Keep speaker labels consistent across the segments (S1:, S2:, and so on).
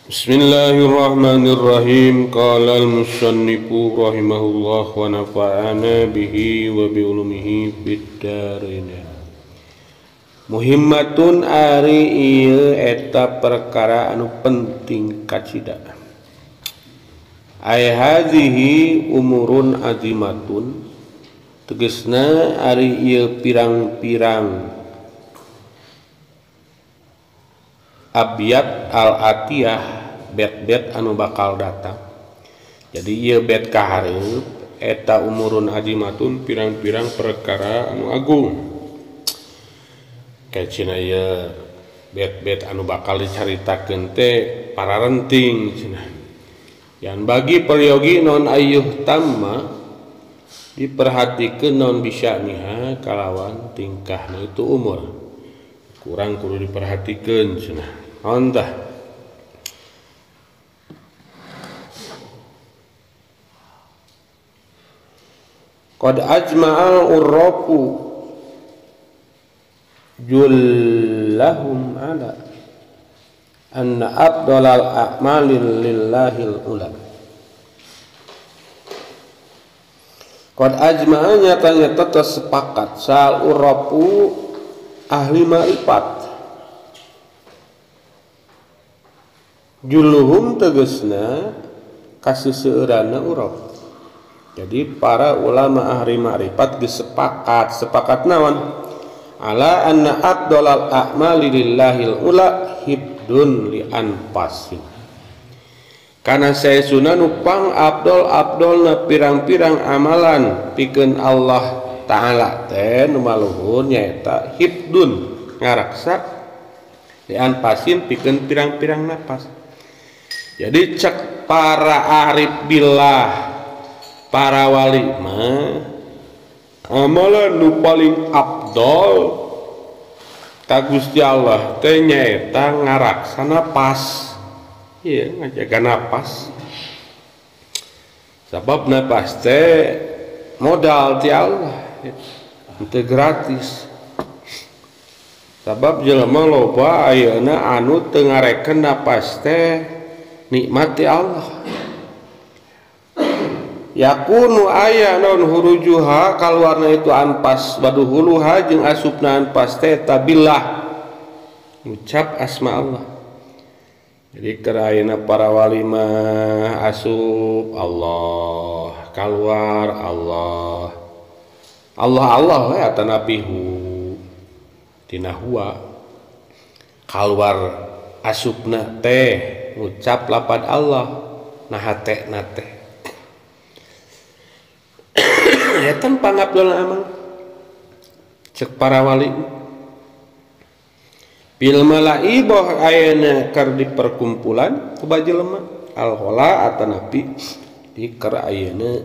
S1: Bismillahirrahmanirrahim. Qala al-musannifu rahimahullah wa nafa'ana bihi wa bi ulumihi fid dharain. Muhimmatun ari ieu eta perkara anu penting kacida. Ay hadzihi umurun azimatun, tegesna ari ieu pirang-pirang abyad al-atiyah, bet-bet anu bakal datang. Jadi ieu bet kahareup eta umurun azimatun pirang-pirang perkara anu agung. Kayak cina ieu bet-bet anu bakal dicaritakeun teh para renting cenah. Yang bagi peryogi non ayuh tamma diperhatikeun non bisa niha kalawan tingkahna itu umur. Kurang kudu diperhatikeun cenah. Naon tah? Qad ajma'al urrafu jullahum ala anna afdalal a'malil lillahil ula. Qad ajma'a nyata-nyata tersepakat sal urafu ahli ma'rifat, julluhum tegesna kaseuseurana uraf. Jadi para ulama ahli ma'rifat geus sepakat, sepakat naon? Ala anna afdalal a'mali lillahil ula hibdun li anfasin. Karena saya sunan nupang abdol abdolna pirang-pirang amalan pikeun Allah Ta'ala teh nu maluhur nyaeta hibdun ngaraksa li anfasin pikeun pirang-pirang napas. Jadi cek para arif billah, para wali mah amalan nu paling abdol ka Gusti Allah teh nyaeta ngaraksa napas. Iya, ngajaga napas. Sabab napas teh modal ti Allah, teu gratis. Sabab jelema loba ayeuna anu teu ngareken napas teh nikmat ti Allah. Yakunu aya naon hurujuha kaluarna itu anpas waduhuluha jeung asupna anpas teh tabillah ngucap asma Allah. Jadi keur ayeuna para wali mah asup Allah, kaluar Allah. Allah Allah we atanapihu tina huwa. Kaluar asupna teh ngucap lapad Allah nah hatena teh. Eta pangabdol amang cek para wali. Bil malai boh ayeuna keur di perkumpulan ku jelema al-hola atanapi di keur ayeuna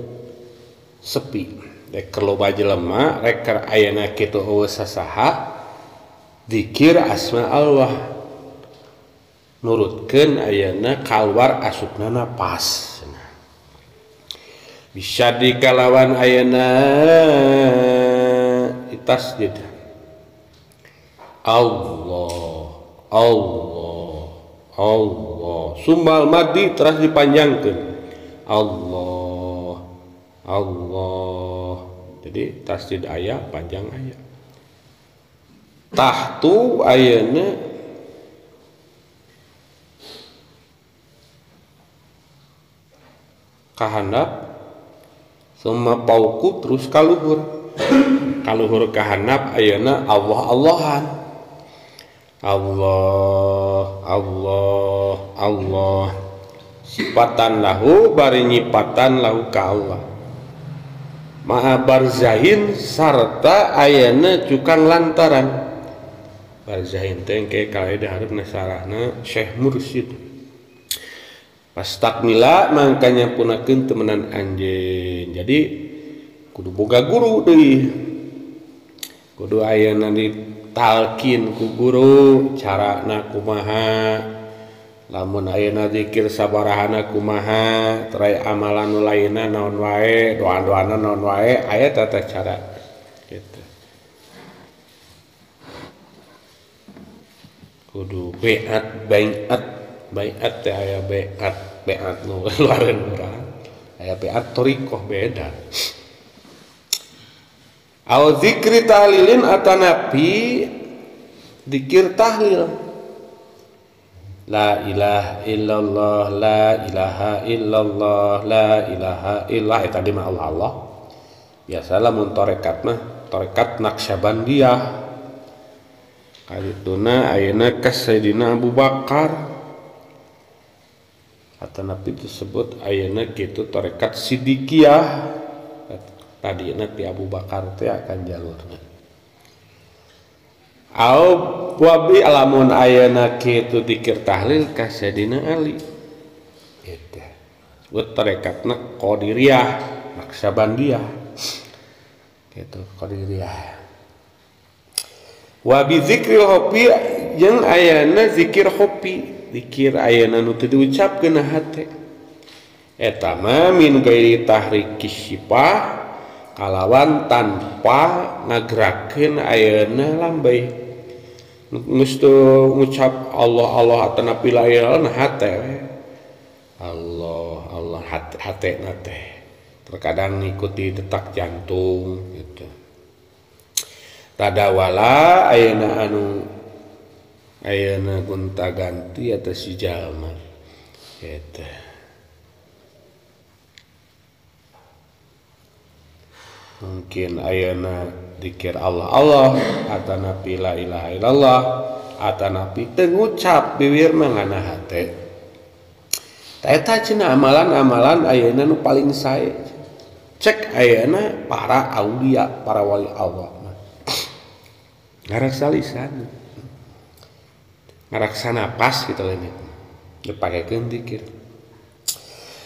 S1: sepi. Rek keur loba jelema rek keur ayeuna kitu eueuh sasaha zikir asma Allah nurutkeun ayeuna kaluar asupna napas. Bisa dikalawan ayeuna itasjid Allah Allah Allah sumbal madi terus dipanjangkeun Allah Allah. Jadi tasjid aya panjang aya tahtu ayeuna kahandap summa pauku terus kaluhur kaluhur kahandap ayeuna Allah Allahan Allah Allah Allah sifatan lahu bari nyipatan lahu ka Allah maha barzahin sarta ayeuna cukang lantaran barzahin teh engke kalaida hareupna sarahna Syekh Mursyid pastakmila mangkanya punakkeun temenan anjeun. Jadi kudu boga guru deui, kudu ayeuna ditalkin ku guru carana kumaha, lamun ayeuna zikir sabarahana kumaha, terai amalan nu lainna naon wae, doa-doana naon wae, aya tata cara gitu. Kudu beat baiat Baiat teh aya baiat, baiat nu luareun urang. Aya baiat thariqah beda. Au zikri tahlilin atanapi zikir tahlil. La ilaha illallah, la ilaha illallah, la ilaha illallah. Eta tadi mah Allah Allah. Biasalah mun tarekat mah tarekat Naqsyabandiyah. Kadituna ayeuna ka Sayyidina Abu Bakar. Atanapi disebut ayeuna kitu tarekat Siddiqiyah. Tadina ti Abu Bakar teh akan jalurna. Au wabi lamun ayeuna kitu dikir tahlil ka Sayyidina Ali. Eta. Sebut tarekatna Qadiriyah, Naqsyabandiyah. Kitu Qadiriyah. Wa bi zikril hopi jeung ayeuna zikir hopi, zikir ayeuna nu teu diucapkeun hate. Eta mah min gairi tahrikis sifah kalawan tanpa ngagerakeun ayeuna lambai. Geus teu ngucap Allah Allah atanapi la ilaha illallah hate we. Allah Allah hatena teh. Terkadang ngikuti detak jantung gitu. Tadawala ayeuna anu ayeuna gonta-ganti atau si jalma gitu. Mungkin ayeuna dikir Allah Allah atanapi la ilaha illallah atanapi teu ngucap bibir mah ngana hate. Eta cenah amalan-amalan ayeuna nu paling sae. Cek ayeuna para aulia, para wali Allah. Ngaraksa lisan, ngaraksa napas gitu lain itu dipakekeun zikir.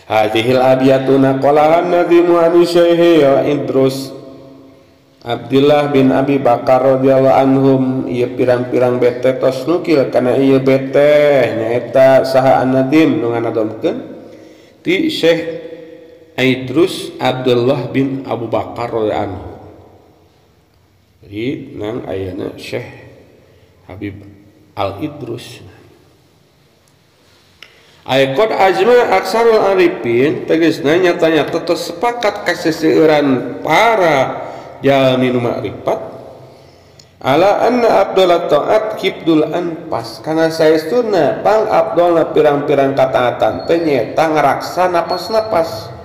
S1: Hadhil abiyatuna qala an-nadhimu an syaihi wa Idrus Abdullah bin Abi Bakar radhiyallahu anhum ieu pirang-pirang bete tos nukil kana ieu bete nyaeta saha an-nadhim nu nganadomkeun ti Syekh Idrus Abdullah bin Abu Bakar radhiyallahu anhu. Jadi nang ayana Syekh Habib Al-Idrus. Aikod ajma aksarul arifin tegasna nyata-nyata tos sepakat kaseseueuran para jalmi nu makrifat ala anna abdul taat hibdul anfas kana saestuna pang abdolna pirang-pirang kataatan teh nyaeta ngaraksa napas-napas.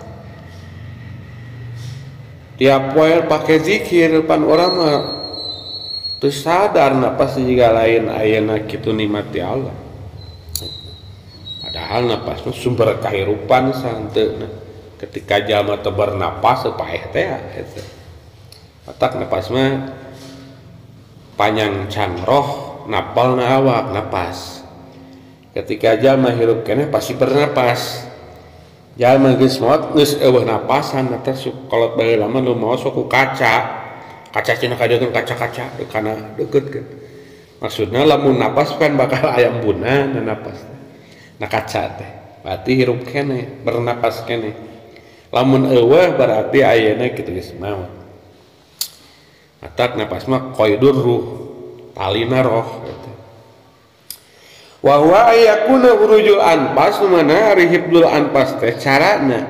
S1: Tiap poe pake zikir pan urang mah teu sadar napas jiga lain ayeuna kitu nikmati Allah. Padahal napas mah sumber kahirupan santeuna. Ketika jalma teu bernapas paeh teh eta. Otak napas mah panyancang roh napalna awak napas. Ketika jalma hirup keneh pasti bernapas. Jalma geus maot geus eueuh napasan eta sok kolot baheula mah nu maot sok ku kaca. Kaca cenah kadeukkeun kaca-kaca kana deukeutkeun. Maksudna lamun napas kan bakal aya embunna na napas. Na kaca teh berarti hirup keneh, bernapas keneh. Lamun eueuh berarti ayeuna kitu geus maot. Atak napas mah qaidur ruh, talina roh gitu. Wa huwa ayakuna hurujul anfas mana ari hibdul anfas teh carana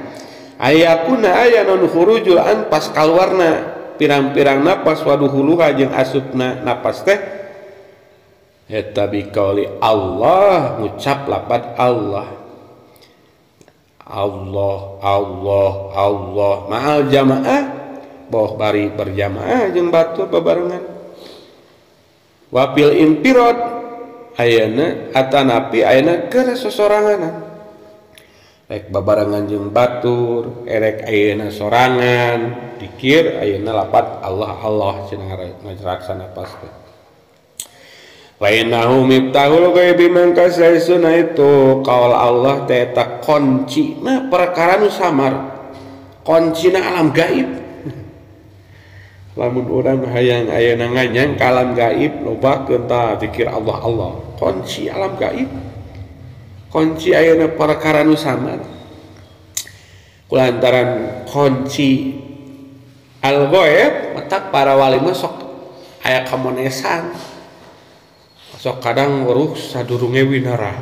S1: ayakuna aya non hurujul anfas kaluarna pirang-pirang napas waduhuluha jeung asupna napas teh eta biqauli Allah ngucap lapad Allah Allah Allah Allah ma'al jamaah boh bari berjamaah jeung batur babarengan wapil infirad ayeuna atanapi ayeuna keur sosoranganan rek babarengan jeung batur erek ayeuna sorangan dikir ayeuna lapat Allah Allah cenah ngaraksa napas teh. Wa innahu miftahul ghaibi mangka saesuna itu qaul Allah teh eta kuncina perkara nu samar, kuncina alam gaib. Lamun urang hayang ayeuna nganyang ka alam gaib lobakeun tah zikir Allah Allah, kunci alam gaib, kunci ayeuna perkara nu samar. Kulantaran kunci al ghaib matak para wali mah sok aya kamonesan, sok kadang weruh sadurunge winarah.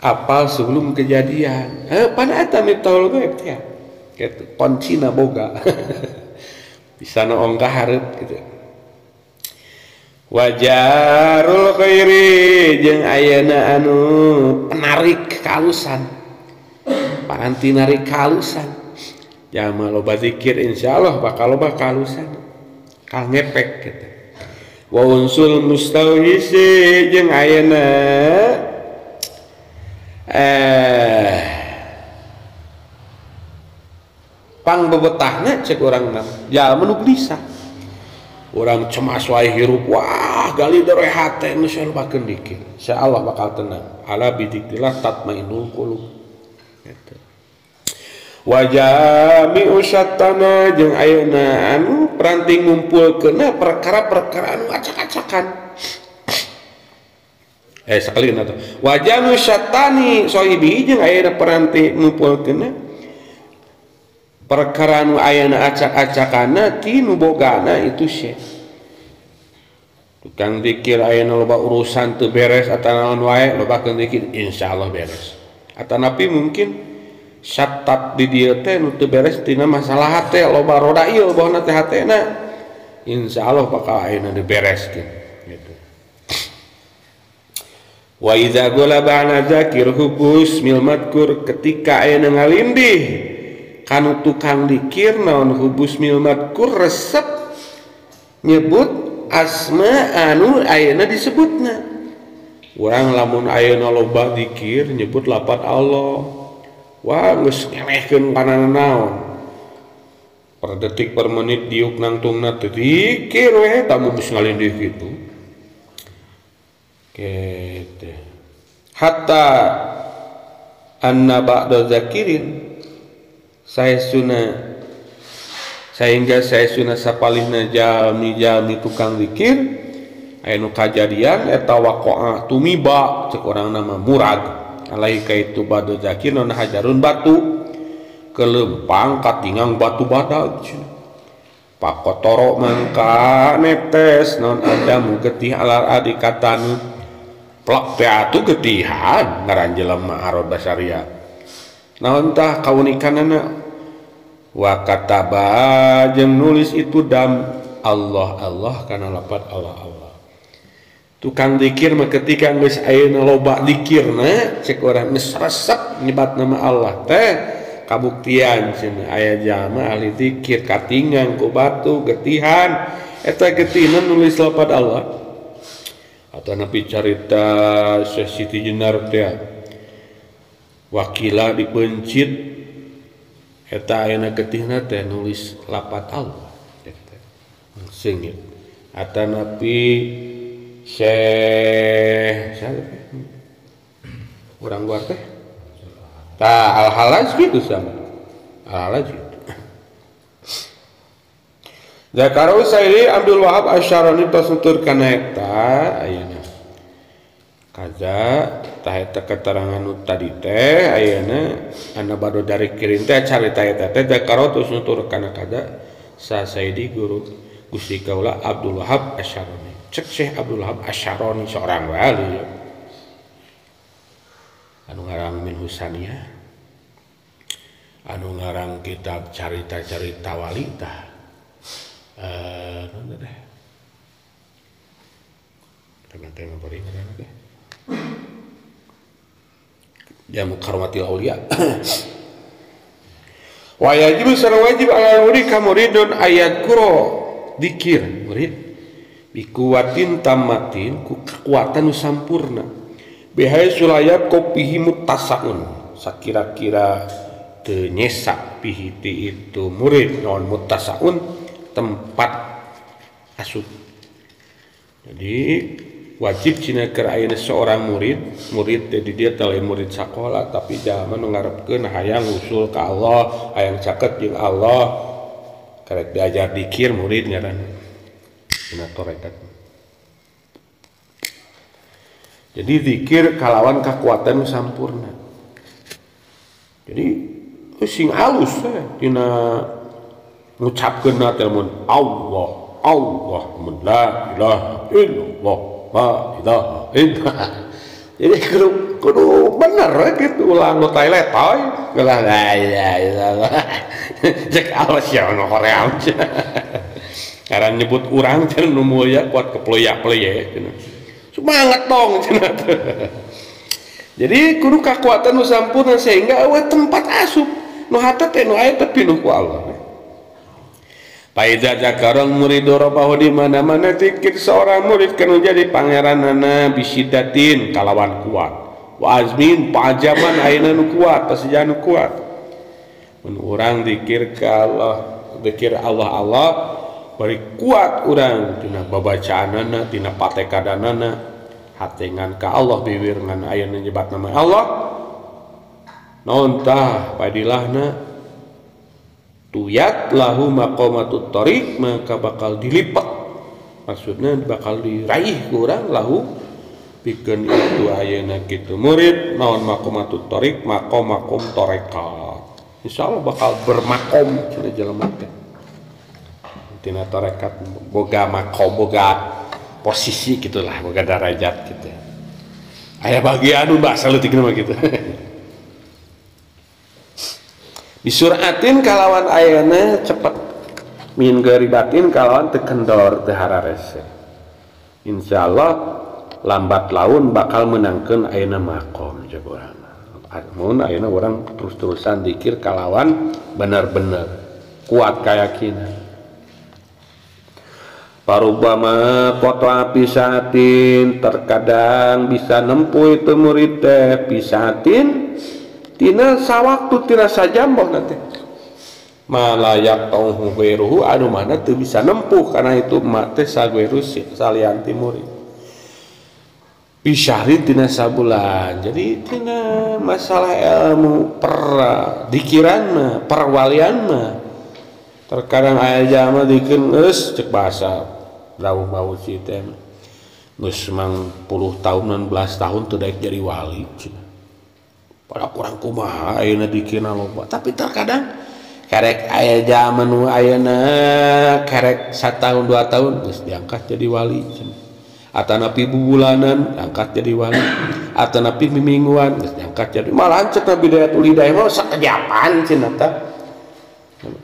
S1: Apal sebelum kejadian. Pan eta miftahul ghaib teh. Kitu kuncina boga. Bisa noong ka hareup kitu. Wajarul khairi jeung ayeuna anu penarik kalusan. Paranti narik kalusan. Jalma loba zikir insyaallah bakal loba kalusan. Kal ngepek kitu. Wa unsul mustauhisi jeung ayeuna pang bebetahna cek urang mah jalma nu gelisah. Urang cemas wae hirup wah gali dere hate nu lobakeun dikir. Insyaallah bakal tenang. Ala bidzikrillah tatmainul qulub. Gitu. Wa jami'u syattana jeung ayeuna anu peranti ngumpulkeunna perkara-perkara anu acak-acakan. Sekali atuh. Wa jami'u syattani sahibi jeung ayeuna peranti ngumpulkeunna perkara nu ayana acak-acakanna ti nu bogana itu syekh. Tukang zikir ayana loba urusan teu beres atawa naon wae lobakeun zikir insyaallah beres. Atanapi mungkin syatat di dieu teh nu teu beres tina masalah hate loba roda ieu bauna teh hatena insyaallah bakal ayeuna dibereskeun gitu. Wa idza ghalaba ala zakir hubus mil madkur ketika ayeuna ngalindih kanu tukang dikir naon hubus mil madkur resep nyebut asma anu ayeuna disebutna. Urang lamun ayeuna loba dikir nyebut lapat Allah. Wah geus ngelehkeun kana naon. Per detik per menit diuk nangtungna teh dikir we tamu geus ngalindih kitu. Kitu. Hatta anna ba'da zakirin saya suna sehingga saya suna sapalihna jalmi-jalmi tukang zikir aya nu kajadian eta waqa'a tumiba cek urang nama murad alai ka itu badu zakir non hajarun batu kelempang katingang batu badag pakotoro mangka netes non adamu getih alar adi katanu plak teh atuh getihan ngaran jelema arod basaria naon tah kaunikanana wa kataba jeung nulis itu dam Allah Allah kana lapat Allah Allah. Tukang zikir mah ketika geus ayeuna loba zikirna cek urang geus resep nyebat nama Allah teh kabuktian cenah aya jalma ahli zikir katingang ku batu getihan eta getihna nulis lapat Allah. Atau napi carita Syekh Siti Jenar teh wakila dipencit eta ayeuna getihna teh nulis lapat Allah eta sengit. Atanapi Syekh urang luar teh tah al-Halaj gitu sama al-Halaj gitu. Zakarau Sayyidi Abdul Wahab Asyarani tos nutur kana eta ayeuna kaza tah eta keterangan nu tadi teh ayeuna anu bado dari kirin teh carita eta teh zakarau tos nutur kana kaza sa Sayyidi guru Gusti Kaula Abdul Wahab Asyarani. Cek Syekh Abdul Wahab Asyarani seorang wali anu ngarang Minhusaniyah anu ngarang kitab carita-carita wali tah naon teh teman-teman bari ngaranna teh Jamu Karmatil Aulia. Wa yajibu sareng wajib ala murid ka muridun ayat kuro dikir murid bikuwatin tamatin ku kekuatan nu sampurna bihai sulayab kopihi mutasaun sakira-kira teu nyesak pihi ti itu murid naon mutasaun tempat asup. Jadi wajib cina keur ayeuna seorang murid jadi dia teh lain murid sakola tapi jalma nu ngarepkeun hayang usul ka Allah, hayang caket jeung Allah, karek diajar dikir murid ngaranna dina tarekat. Jadi zikir kalawan kakuatan sampurna. Jadi sing halus dina ngucapkeun teh mun Allah Allah mun la ilaha illallah la ilaha illallah. Jadi kudu Kudu bener gitu ulah nu letoy ulah la ilaha illallah. Cek Allah sia nu hoream. Ngaran nyebut urang cenah nu mulia kuat keployak-ploye cenah. Semangat dong cenah. Jadi kudu kakuatan nu sampurna sehingga eueuh tempat asup nu hate teh nu aya teh pinuh ku Allah. Paida zakarang murid robahu di mana-mana zikir seorang murid kanu jadi pangeranana bisidatin kalawan kuat. Wa azmin pajaman ayeuna nu kuat, pasejana nu kuat. Mun urang zikir ka Allah, zikir Allah Allah bari kuat urang tina babacaanana, tina patekadanana, hatengan ka Allah bibir ngan ayeuna nyebat nama Allah. Naon tah padilahna tuyat lahu maqamatut thariq maka bakal dilipat, maksudnya bakal diraih ku urang lahu pikeun itu ayeuna kitu murid naon maqamatut thariq maqam maqam tarekat insyaallah bakal bermakom cenah jelema teh tina tarekat boga makom boga posisi gitulah boga derajat gitu aya bagian nu bahasa leutik mah kitu. Bisuratin kalawan ayana cepet min garibatin kalawan tekendor teu hararese. Insyaallah lambat laun bakal menangkeun ayeuna makom cek urang. Mun ayeuna urang terus-terusan dikir kalawan bener-bener kuat keyakinan. Parubama qata pisatin terkadang bisa nempuh itu murid teh pisatin tina sawaktu tina sajamboh nanti malayak tauhu ghairuhu anu mana teu bisa nempuh karena itu mak teh sagueru salianti murid bisyahrin tina sabulan. Jadi tina masalah ilmu per dikiran mah perwalian mah terkadang aya jalma dikeun geus cek bahasa dawuh bau si teh geus mang puluh tahun 16 tahun teu daek jadi wali cenah. Pada kurang kumaha ayeuna dikina loba tapi terkadang kerek aya zaman nu ayeuna kerek 1 tahun 2 tahun geus diangkat jadi wali cenah. Atanapi bubulanan diangkat jadi wali, atanapi mimingguan geus diangkat jadi malahan cek Nabi Dayatul Hidayah mah sakejapan cenah tah.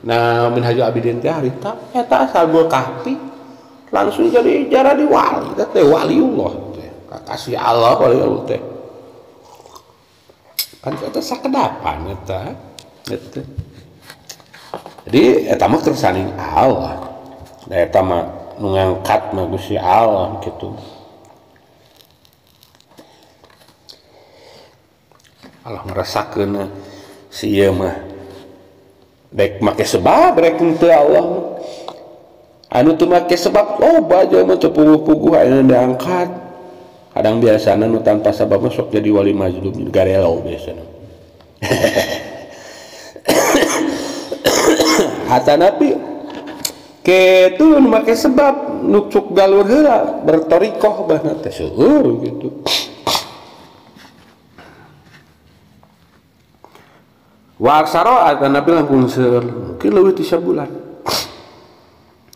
S1: Nah Minhajul Abidin teh harita eta Ashabul Kahfi langsung jadi jaradi wali teh waliullah teh kasih Allah waliullah teh. Kan eta sakedapan eta gitu. Jadi eta mah kersaning Allah. Da eta mah nu ngangkat mah Gusti Allah gitu. Allah ngerasakeun si ieu mah rek make sebab rek henteu Allah mah. Anu teu make sebab loba jelema teu puguh-puguh ayeuna diangkat. Kadang biasana nu tanpa sabab mah sok jadi wali majdub garelo biasana. Hatanapi kitu nu make sebab nu cuk galur heula bertorikoh bahna teh seueur gitu. Wa aksara atanapi langkung seueur mungkin leuwih ti sabulan.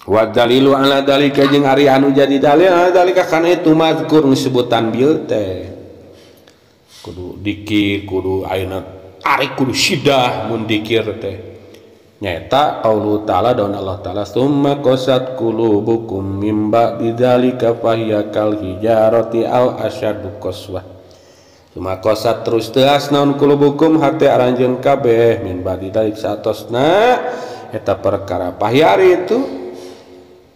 S1: Wa dalilu ala dalika jeung ari anu jadi dalil ala dalika kana itu mazkur sebutan bieu teh kudu dikir kudu ayeuna tarik kudu syidah mun dikir teh nyaeta qaulu ta'ala daun Allah ta'ala summa qasat qulubukum mim ba'di dzalika fahiya kal hijarati aw asyaddu qaswah. Summa qasat terus teas naon qulubukum hate aranjeun kabeh min ba'di dzalika satosna eta perkara pahyari itu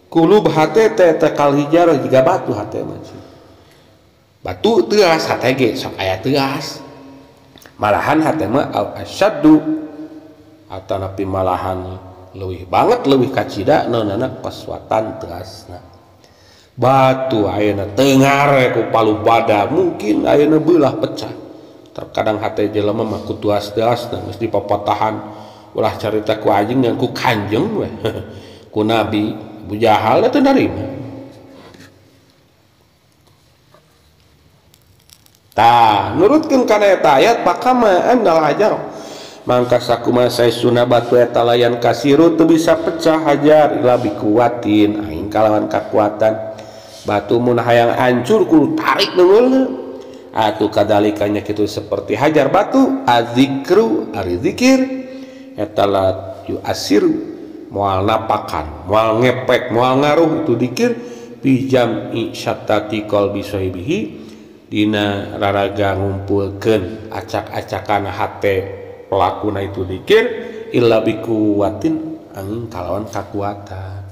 S1: kulub hate teh kal hijarah jiga batu hate mah. Batu teas hate ge sok aya teas. Malahan hate mah al asyaddu atanapi malahan leuwih banget leuwih kacida naonana kaswatan teasna. Batu ayeuna tengar ku palu bada mungkin ayeuna beulah pecah. Terkadang hate jelema mah ku tuas-teasna geus dipapatahan ulah carita ku anjing dan ku kanjeng we. Ku nabi Abu Jahal itu narima. Tah, nurutkeun kana eta ayat pakama andal hajar. Mangka sakumaha saesuna batu eta layan kasiru teu bisa pecah hajar ila bikuwatin aing kalawan kakuatan. Batu mun hayang hancur kudu tarik deuleu. Atuh kadalikanya kitu seperti hajar batu azikru ari zikir eta la yuasiru moal napakan moal ngepek moal ngaruh itu dikir bi jam'i syattati qalbi sahibihi dina raraga ngumpulkeun acak-acakan hate pelakuna itu dikir illa bikuwatin angin kalawan kakuatan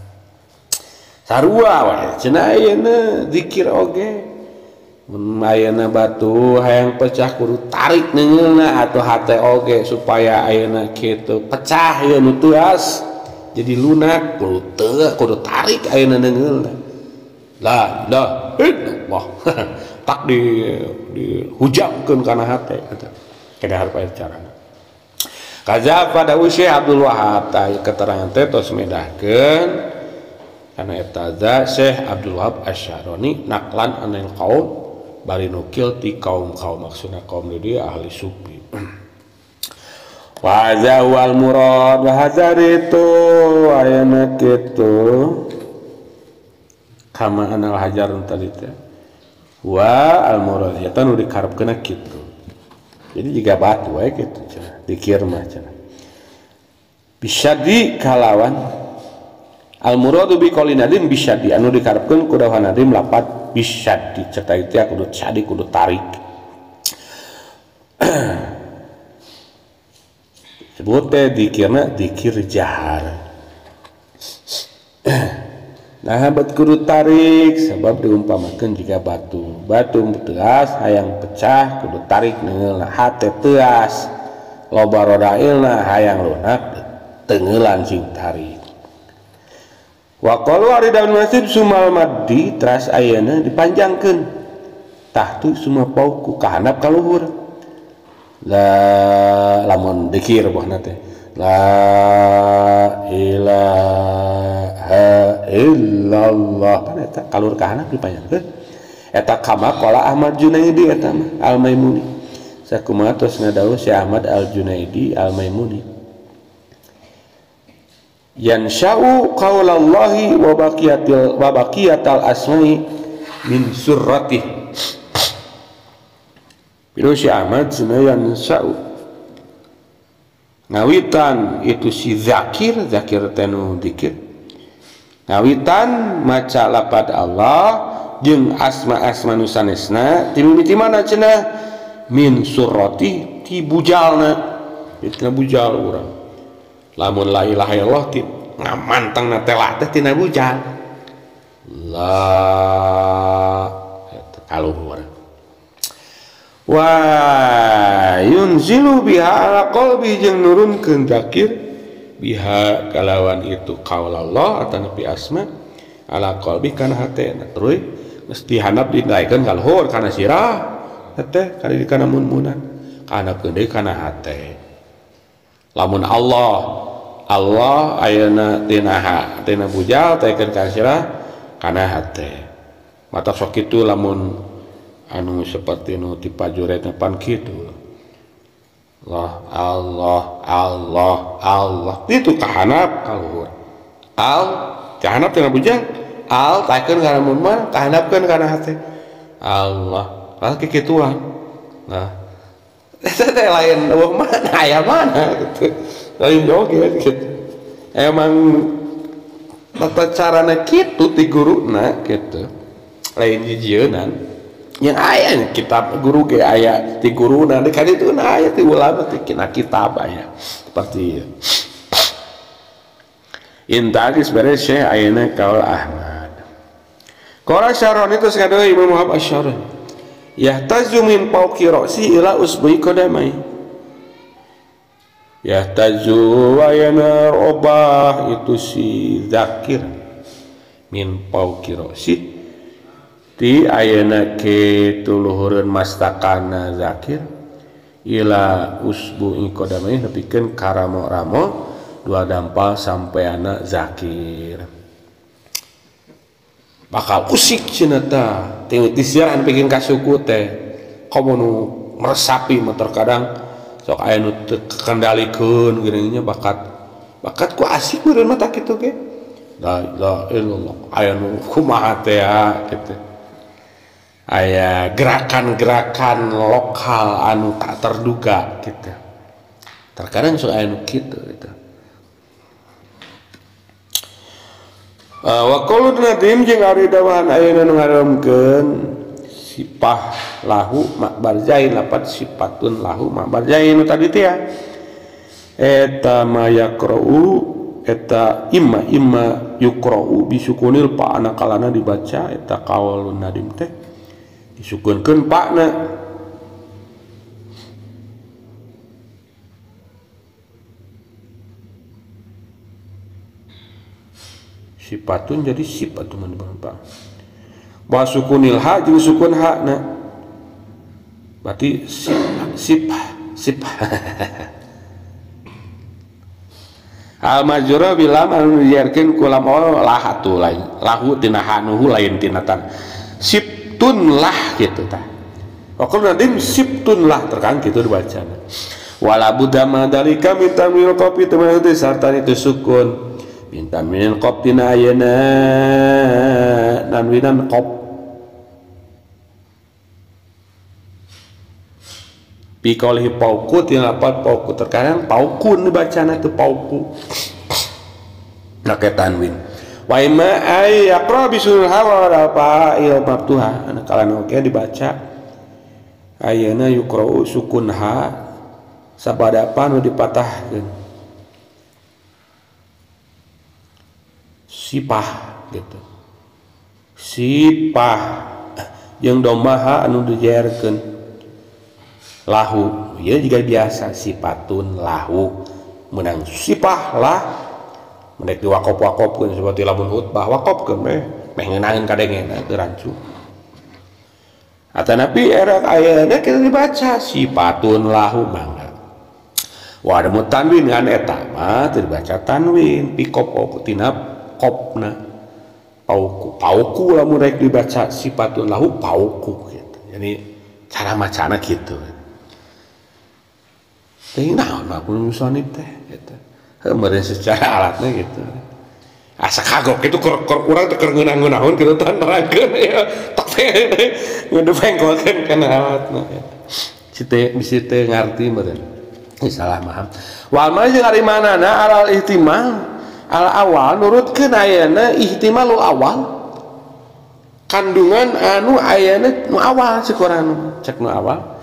S1: sarua wae cenah ayeuna zikir oge mun ayeuna batu hayang pecah kudu tarik neungeulna atuh hate oge supaya ayeuna kitu pecah ieu nu teuas jadi lunak kudu teu kudu tarik ayeuna neungeulna la ilaha illallah tak di dihujamkeun kana hate eta kada harap aya carana kaza pada Syekh Abdul Wahab tah keterangan teh tos medahkeun kana eta Syekh Abdul Wahab Asy-Syaroni naklan anil qaum bari nukil ti kaum-kaum maksudna kaum di dieu ahli sufi. Wa hadza wal murad wa hadza itu ayana kitu kama anal hajar tadi teh wa al murad eta nu dikarepkeun kitu. Jadi jika batu wae kitu cenah dikir mah cenah. Bisyadi kalawan al muradu bi qaulin nadim bisyadi anu dikarepkeun ku dawuh nadim lapat bisa dicetai itu kudu cadi kudu tarik sebut teh dikirna dikir jahar. Nah bat kudu tarik sebab diumpamakeun jika batu batu teas hayang pecah kudu tarik neungeulna hate teas loba rodailna hayang lunak teungeulan sing tarik. Wa qalu ari daun masjid sumal maddi teras ayeuna dipanjangkeun tahtu suma pauku ka handap ka luhur la lamun dikir buahna teh la ilaha illallah kan eta kalur ka handap dipanjangkeun eta kama qala Ahmad Junaidi eta mah Al Maimuni sakumaha tos ngadawuh si Ahmad Al Junaidi Al Maimuni yansha'u qaulallahi wa baqiyatil wa baqiyatal asma'i min surratih. Biru si Ahmad cenah yansha'u ngawitan itu si zakir zakir teh nu dikir ngawitan maca lapad Allah jeung asma-asma nu sanesna ti mimiti mana cenah min surratih ti bujalna tina bujal urang lamun la ilaha illallah ti ngamantangna teh la teh tina bujal la eta kaluhur wa yunzilu biha ala qalbi jeung nurunkeun zakir biha kalawan itu qaulallah atanapi asma ala qalbi kana hatena terus geus dihandap dinaikeun ka luhur kana sirah teh kana kana mun-munan kana deui kana hate lamun Allah Allah ayeuna tina tina bujal taikeun ka sirah kana hate mata sok kitu lamun anu seperti nu ti pajuretna pan kitu Allah Allah Allah Allah itu kahanap ka luhur al kahanap tina bujal al taikeun kana mun mah kahanapkeun kana hate Allah ah kikituan nah eta teh lain eueuh mana aya mana gitu lain joget gitu emang tata carana kitu ti guruna gitu lain jijieunnan yang aya kitab guru ge aya ti guruna di kan itu aya ti ulama ti kina kitab aya seperti ieu intagis beres Syekh ayeuna kaul Ahmad qala Syaroni terus ngadeui Imam Muhammad Asy-Syaroni yahtazu min fawqi ra'si ila usbi qadamai yahtazu wa yanarobah itu si zakir min fawqi ra'si ti ayeuna kitu luhureun mastakana zakir ila usbu qadamai nepikeun ka ramo-ramo dua dampal sampeana zakir bakal usik cenah tah ti siaran pikeun ka suku teh komo nu meresapi mah terkadang sok aya nu teu kendalikeun geuning nya bakat bakat ku asik meureun mah tah kitu ge la ilaha illallah aya nu kumaha teh ya kitu. Aya gerakan-gerakan lokal anu tak terduga gitu. Terkadang sok aya nu kitu gitu. Wa qaulun nadim jeung ari dawahan ayeuna nu ngaromkeun sipah lahu makbarjain lapat sipatun lahu makbarjain nu tadi teh ya. Eta mayaqra'u eta imma imma yuqra'u bisukunil pa anakalana dibaca eta qaulun nadim teh disukunkeun pakna sifatun jadi sifat teman pak wa sukunil ha jeung sukun ha na berarti sip sip sip al majrur bilam anu dijarkeun ku lam lah atuh lain lahu tina hanuhu lain tina tan sip tun lah gitu tah. Waktu nadim siptun lah terkang gitu dibaca. Wala budda ma dalika min tamil kopi teman itu sarta itu sukun. Min tamil qaf tina ayeuna tanwinan qaf. Bi qaulihi pauku tina lapat pauku terkadang paukun dibacana teu pauku. Make tanwin. Wa imma ay yaqra bisul hawa wal fa'il maftuha anu kalana oge dibaca ayeuna yuqra'u sukun ha sabada nu dipatahkeun sipah gitu sipah jeung domah ha anu dijerkeun lahu ieu juga biasa sipatun lahu meunang sipah lah mereka diwakop-wakopkeun seperti lamun khutbah wakopkeun meh meh ngeunaheun kadengena teu rancu. Atanapi era ayeuna kita dibaca sipatun lahu mangga. Wa ada tanwin ngan eta mah teu dibaca tanwin pikop tina kopna pauku pauku lamun rek dibaca sipatun lahu pauku gitu. Jadi cara macana kitu. Teuing naon mah kudu musonib teh gitu. Meureun secara alatnya gitu. Asa kagok itu keur urang teh keur ngeunah-ngeunaheun kitu tah nerangkeun ya. Tok teh ngedepengkolkeun kana alatna. Site bisi teu ngarti meureun. Salah paham. Wal ma jeung ari manana alal ihtimal al awal nurutkeun ayeuna ihtimalul awal. Kandungan anu ayeuna nu awal cek urang cek nu awal.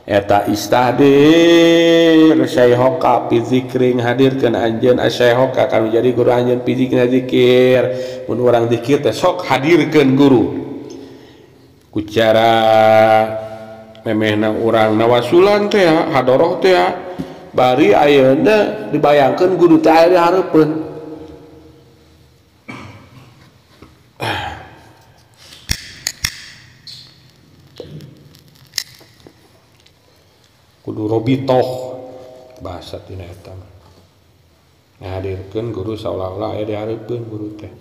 S1: Eta istahdir syaihoka fi zikri ngahadirkeun anjeun asyaikhoka kanu jadi guru anjeun fi zikri zikir mun urang zikir teh sok hadirkeun guru ku cara memehna urang nawasulan teh hadoroh teh bari ayeuna dibayangkeun guru teh aya di hareupeun kudu robitoh bahasa tina eta mah ngahadirkeun guru saolah-olah aya dihareupeun guru teh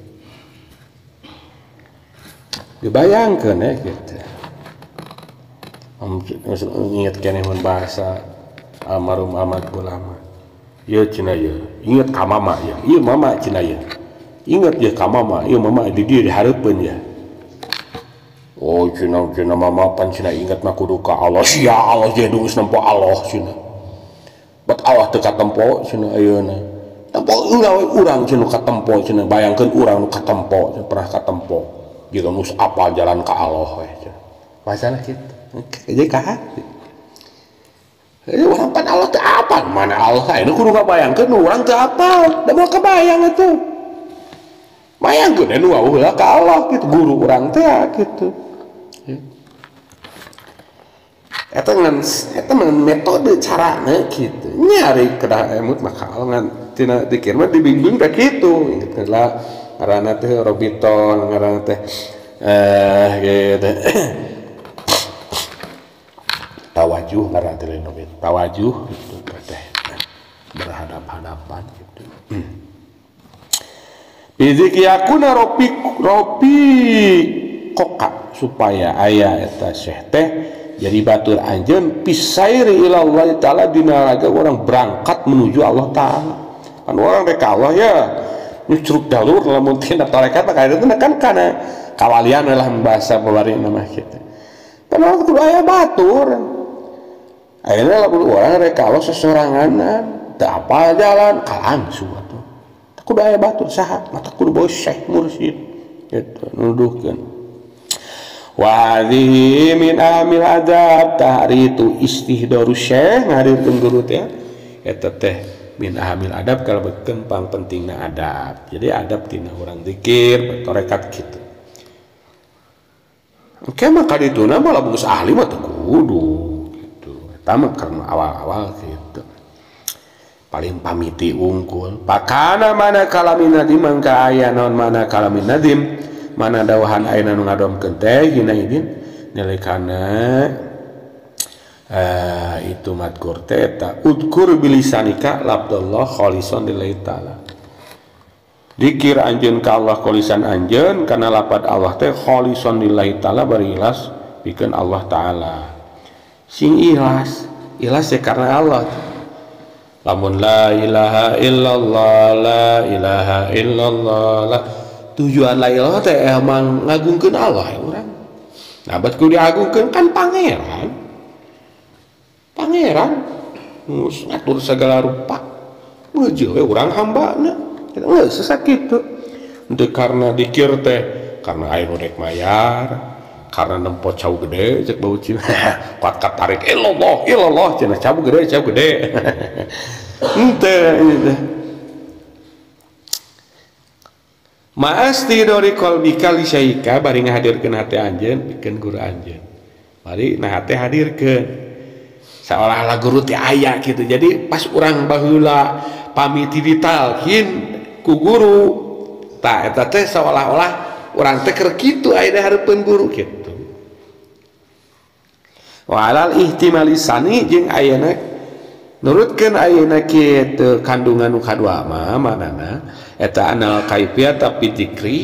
S1: dibayangkeun ya gitu. Inget keneh mun bahasa almarhum Ahmad Ulama ieu cenah ieu inget ka mama ieu ieu mama cenah ieu inget ieu ka mama ieu mama di dieu dihareupeun ya. Oh cina cina mama pan cina ingat mah kudu ka Allah sia Allah je geus nempo Allah cina bat Allah teu katempo cina ayeuna tempo urang cina katempo cina bayangkeun urang nu katempo pernah katempo gitu nu apal jalan ka Allah we cina bahasana kitu jadi ka hati urang pan Allah teu apal mana Allah ayeuna kudu ngabayangkeun urang teu apal da moal kabayang atuh bayangkeun anu heula ka Allah gitu guru urang teh gitu. Eta ngan eta metode carana kitu. Nyari kedah emut maka ngan tina dikir mah dibimbing teh kitu. Inget lah ngaranna teh Robiton ngaranna teh gitu. Tawajuh ngaranna teh lain oge. Tawajuh gitu teh berhadap-hadapan gitu. Bizik yakuna ropi ropi koka supaya aya eta syekh teh jadi batur anjeun pisairi ilallah taala dina raga orang berangkat menuju Allah taala. Kan orang rek Allah ya nyucruk jalur lamun tina tarekat mah itu kan kana kawalian lah bahasa babari nama kitu. Padahal kudu aya batur. Ayeuna lamun urang rek kalos sesoranganan, teu apal jalan kalangsu atuh. Kudu aya batur saha? Mata kudu bawa syekh mursyid gitu nuduhkeun. Wa hadhihi min amil adab tahritu istihdaru syekh ngadirkeun guru teh eta teh min amil adab kalebetkeun pangpentingna adab. Jadi adab tina urang zikir bertorekat kitu. Engke mah kadituna mah lamun geus ahli mah teu kudu gitu. Eta mah karena awal-awal gitu. Paling pamiti unggul. Pakana mana kalamin nadim mangka aya naon mana kalamin nadim mana dawahan ayeuna nu ngadomkeun teh hina idin nilai kana itu madkur teh eta udkur bilisanika labdallah kholison lillahi ta'ala. Dikir anjeun ka Allah kholisan anjeun kana lapad Allah teh kholison lillahi ta'ala bari ikhlas pikeun Allah ta'ala. Sing ikhlas, ikhlas teh karena Allah. Lamun la ilaha illallah la ilaha illallah la tujuan la ilaha teh emang ngagungkeun Allah ya urang. Nah bat kudu diagungkeun kan pangeran. Pangeran geus ngatur segala rupa. Meujeuh we urang hambana. Geus sakitu. Henteu karena dikir teh karena aya nu rek mayar, karena nempo cau gede cek bau cina. Kuat katarik illallah illallah cenah cau gede cau gede. Henteu itu. Maasti dori qalbika li syaika bari ngahadirkeun hate anjeun pikeun guru anjeun. Bari nah hate hadirkeun. Seolah-olah guru teh aya kitu. Jadi pas urang baheula pamiti ditalkin ku guru, tah eta teh seolah-olah urang teh keur kitu aya di hareupeun guru kitu. Wa alal ihtimali sani jeung ayeuna nurutkeun ayeuna kitu kandungan nu kadua mah manana eta anal kaifiyat tapi dzikri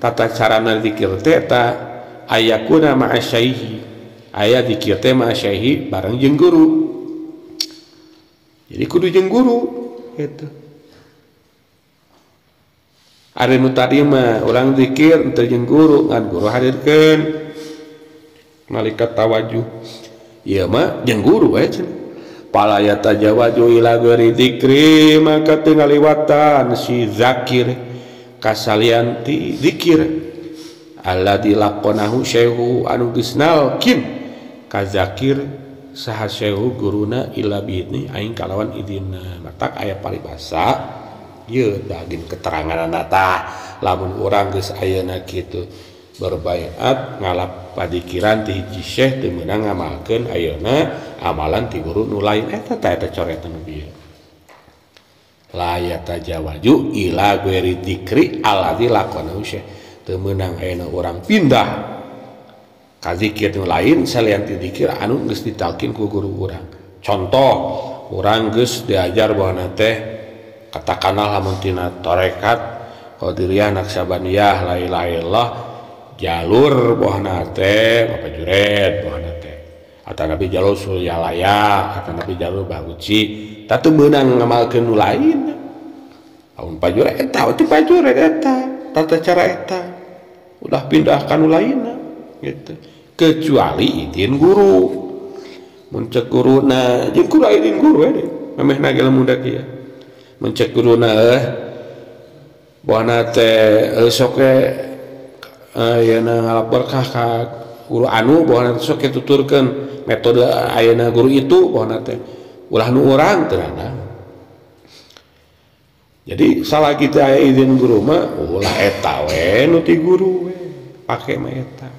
S1: tata carana zikir teh eta ayakuna ma'asyaihi aya zikir teh ma'asyaihi bareng jeung guru. Jadi kudu jeung guru gitu. Ari nu tadi mah urang zikir henteu jeung guru ngan guru hadirkeun malaikat tawajuh. Ieu mah jeung guru we cenah. Pala yatajawaju ila ghairi dzikri maka teu ngaliwatan si zakir kasalianti zikir alladzi laqanahu syaihu anu geus nalkin ka zakir saha syaihu guruna illa biidni aing kalawan idinna. Matak aya paribasa ieu daging keteranganna tah lamun urang geus ayeuna kitu berbaiat ngalap padikiran ti hiji syekh teu meunang ngamalkeun ayeuna amalan ti guru nu lain eta tah eta coretan nu bieu. La yatajawaju ila ghairi dzikri alladzi laqanahu syekh teu meunang ayeuna urang pindah ka zikir nu lain salian ti zikir anu geus ditalkin ku guru urang. Contoh urang geus diajar bahwa teh katakanlah lamun tina tarekat Qadiriyah Naqsyabandiyah la ilaha illallah jalur buahna teh Bapak Jured buahna teh atau nabi jalur Suryalaya atau nabi jalur Baguci tah teu meunang ngamalkeun nu lain. Lamun Pak Jured eta teh Pak Jured eta tata cara eta udah pindah ka nu lainna gitu kecuali izin guru. Mun cek guruna jeung kudu izin guru we memehna ge lamun da kieu. Mun cek guruna buahna teh sok we ayeuna ngalap berkah ka guru anu bahwa sok tuturkeun metode ayeuna guru itu bahwa teh ulah nu urang teu nanaon. Jadi salah kita aya izin guru mah ulah eta we nu ti guru we pake mah eta.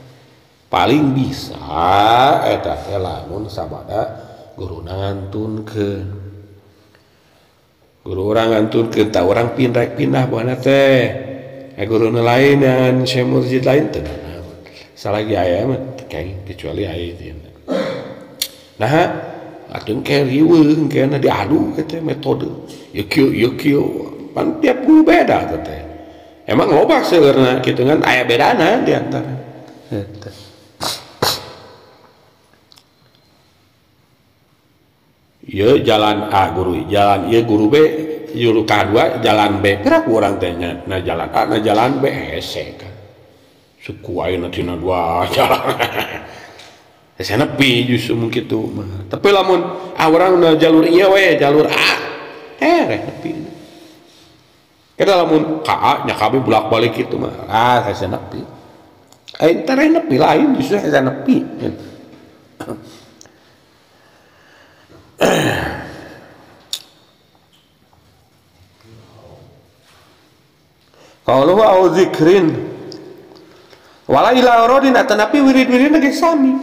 S1: Paling bisa eta teh lamun sabada guruna ngantunkeun. Guru urang ngantunkeun tah urang pindah pindah bahwa teh guru lain yang syekh mursyid lain teu nanaon. Salagi aya mah kecuali aya izin. Nah, atuh ke riweuh kena diadu teh metode. Ieu kieu ieu kieu pan tiap guru beda teh. Emang loba seueurna kitu kan aya bedana di antara. Eta. Ieu jalan A guru, jalan ieu guru B, juru K2 jalan B. Gerak urang teh nya na jalan A na jalan B hese kan. Suku ayeuna tina dua jalan. Hese nepi justru mun kitu mah. Tapi lamun urang na jalur ieu we, jalur A, reh nepi. Kada lamun ka A nya kabeh bolak-balik kitu mah, hese nepi. Aing teh reh nepi lain justru hese nepi gitu. Qauluhu au zikrin wala ila auradin atanapi wirid-wirid ge sami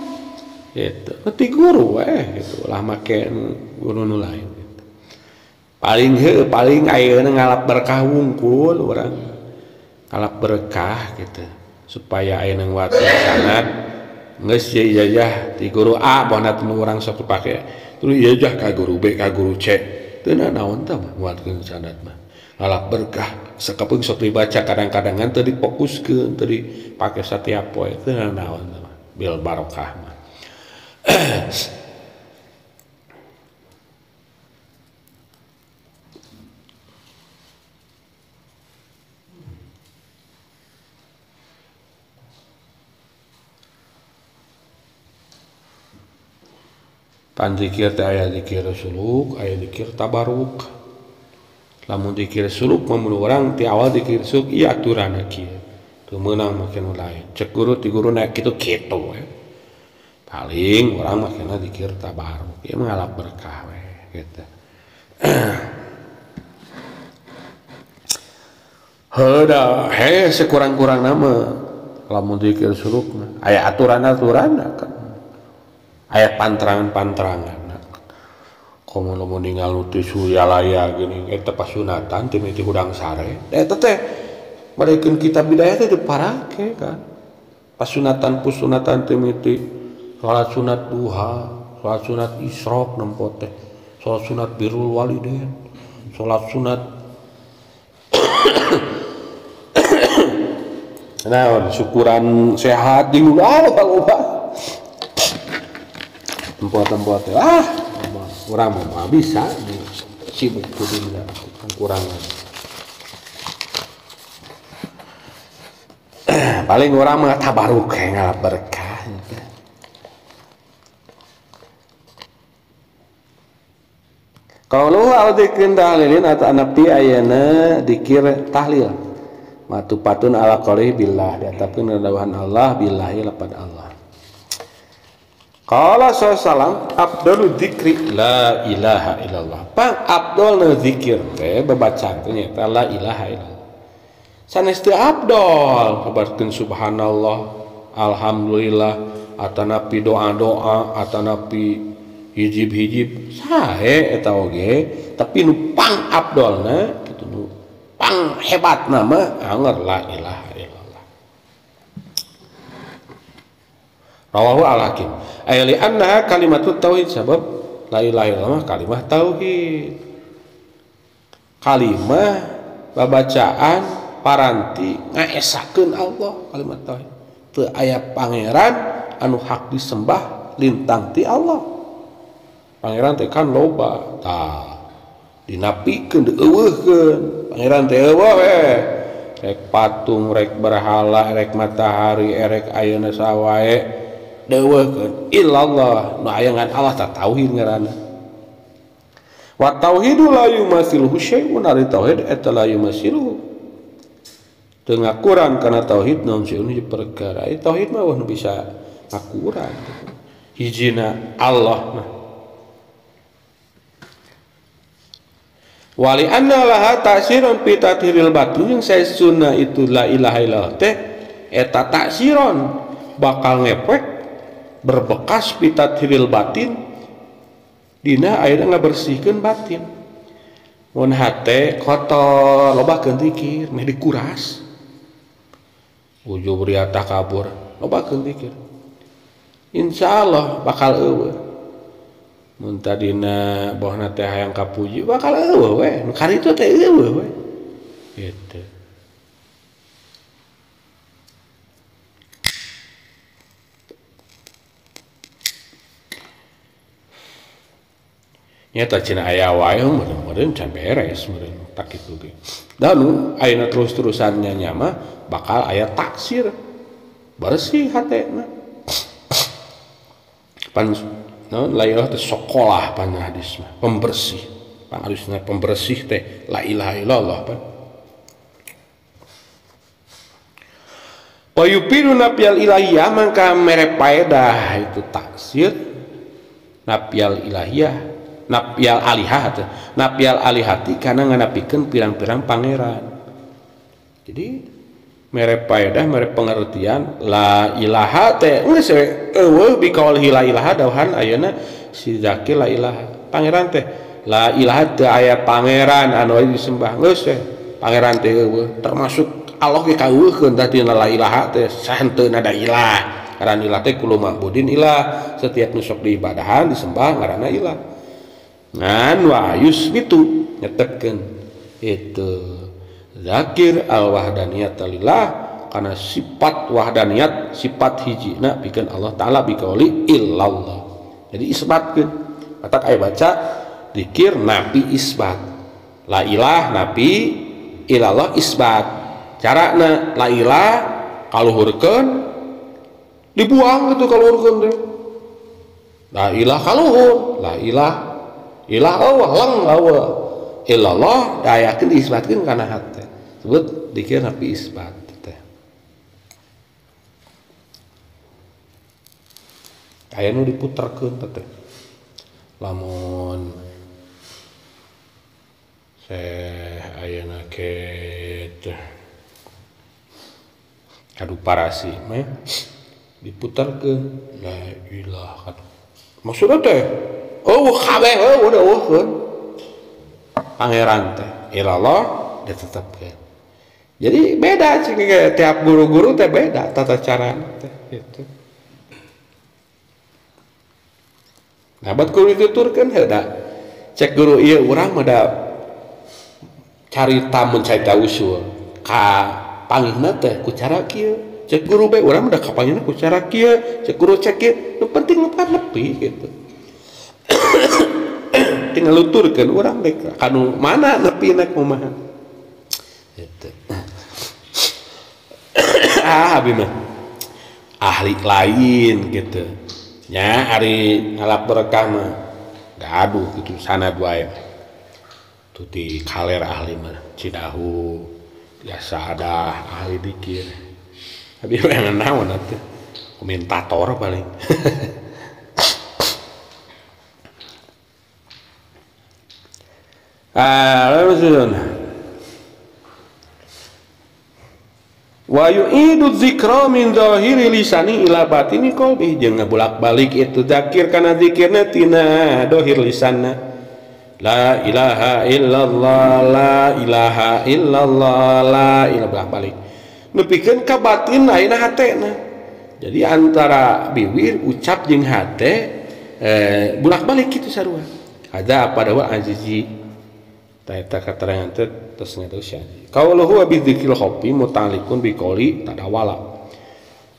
S1: gitu. Ti guru we gitu lah make guru nu lain gitu. Paling heuh paling ayeuna ngalap berkah wungkul urang ngalap berkah gitu supaya ayeuna nguatkeun sanad geus ijazah ti guru A bohna nu urang sok dipake terus ijazah ka guru B ka guru C teu naon tah mah nguatkeun sanad mah ngalap berkah sakapeung sok dibaca kadang-kadangan teu difokuskeun teu dipake satiap poe teu naon tah mah bil barokah mah. Pan zikir teh aya zikir suluk, aya zikir tabaruk. Lamun zikir suluk mah mun urang ti awal zikir suluk ieu aturanna kieu. Teu meunang make nu lain. Cek guru ti guru naek kitu kitu we. Paling urang makena zikir tabaruk, ieu mah ngalap berkah we gitu. Heuda he sekurang-kurangna mah lamun zikir suluk mah aya aturan-aturanna kan. Aya pantrangan-pantrangan. Komo lamun ninggal nu teu suryalaya geuning eta pasunatan teu mimiti hudang sare. Eta teh barekeun kitab bidayah teh diparake kan. Pasunatan-pusunatan teu mimiti salat sunat duha, salat sunat isyraq nempo teh, salat sunat birrul walidain, salat sunat naon syukuran sehat jeung loba. Tempat-tempat urang mah bisa sibuk kudu kekurangan. Paling urang mah tabaruk ngalap berkah. Qauluhu au dzikrin tahlilin atau anapi ayana dzikir tahlil. Matupatun ala qouli billah diatapkeun dawuhan Allah billahi lapad Allah. Qala sallallahu afdalu dzikri la ilaha illallah. Pang afdalna zikir teh babacaan teh nyaeta la ilaha illallah. Sanes teu afdal kabarkeun subhanallah, alhamdulillah, atanapi doa-doa, atanapi hijib-hijib sae eta oge, tapi nu pang afdalna kitu nu pang hebatna mah anger la ilaha illallah. Rawahu al-Hakim. Ay li annaha kalimatut tauhid sabab la ilaha illallah kalimah tauhid. Kalimah babacaan paranti ngaesakeun Allah kalimat tauhid. Teu aya pangeran anu hak disembah lintang ti Allah. Pangeran teh kan loba tah dinapikeun dieuweuhkeun. Pangeran teh eueuh we. Rek patung, rek berhala, rek matahari, rek ayeuna sawae. Deuweuhkeun illallah nu aya ngan Allah ta tauhid ngaranna. Wa tauhidu la yumasiluhu syai'un ari tauhid eta la yumasiluhu. Teu ngakuran kana tauhid naon sieun hiji perkara. Ai tauhid mah nu bisa ngakuran. Hijina Allah mah. Wali anna laha ta'siron fi tathiril batin yang saestuna itu la ilaha illallah teh eta ta'siron bakal ngepek berbekas fi tathiril batin dina ayeuna ngabersihkeun batin. Mun hate kotor lobakeun zikir meh dikuras. Ujub riya takabur lobakeun zikir. Insyaallah bakal eueuh. Mun tadina bohna teh hayang kapuji bakal eueuh we. Nu karitu teh eueuh we. Gitu. Nyata cina aya wae meureun can beres meureun tak kitu ge. Da nu ayeuna terus-terusannya nya mah bakal aya taksir. Bersih hatena. Pan naon la ilaha teh sekolah pan hadis mah pembersih. Pan hadisna pembersih teh la ilaha illallah pan. Wa yupiru napial ilahiyah mangka mere paedah itu taksir napial ilahiyah napial alihah teh napial alihati kana nganapikeun pirang-pirang pangeran. Jadi mere paedah mere pengertian la ilaha teh geus we eueuh biqaulihi la ilaha dawuhan ayeuna si zakir la ilaha pangeran teh la ilaha teu aya pangeran anu disembah geus we pangeran teh eueuh termasuk Allah ge kaueuhkeun tah tina la ilaha teh sahenteuna da ilah ngaran ilah teh kulo ma'budin ilah setiap nu sok diibadahan disembah ngaranna ilah ngan wa yusbitu nyetepkeun itu zakir al wahdaniyat lillah karena sifat wahdaniyat sifat hijina pikeun Allah taala biqauli illallah. Jadi isbatkeun matak aya baca zikir napi isbat la ilah napi illallah isbat. Carana la ilah kaluhurkeun dibuang gitu kaluhurkeun teh la ilah kaluhur la ilah ilah eueuh leng eueuh illallah dayakeun diisbatkeun kana hate sebut dikir napi isbat teh aya nu diputerkeun teh lamun seh ayeuna ke kadu parasi mah diputarkeun la ilaha maksudna teh eueuh kabeh eueuh eueuhkeun pangeran teh ilallah ditetepkeun. Jadi beda sih tiap guru-guru teh beda tata cara teh gitu. Nah bat guru dituturkeun heuh da cek guru ieu urang mah da carita mun carita usul ka panggihna teh ku cara kieu cek guru bae urang mah da kapanggihna ku cara kieu cek guru cek kieu nu penting nu nepi gitu. Tinggal luturkeun urang dek kanu mana nepina kumaha gitu. Ah abi mah ahli lain gitu nya ari ngalap berkah mah gaduh gitu sanad wae tuti kaler ahli mah Cidahu biasa ada ahli dikir tapi yang naon atuh komentator paling. Wa yu'idu dzikra min zahiri lisani ila batini qalbi jeung ngabolak-balik itu zakir kana zikirna tina dohir lisanna la ilaha illallah la ilaha illallah la ilaha bolak-balik nepikeun ka batin ayeuna hatena. Jadi antara bibir ucap jeung hate bolak-balik kitu sarua ada apa dawa azizi ta katerangan teh tos ngatos. Qauluhu wa bidzikril khafi muta'alliqun biqauli tadawala.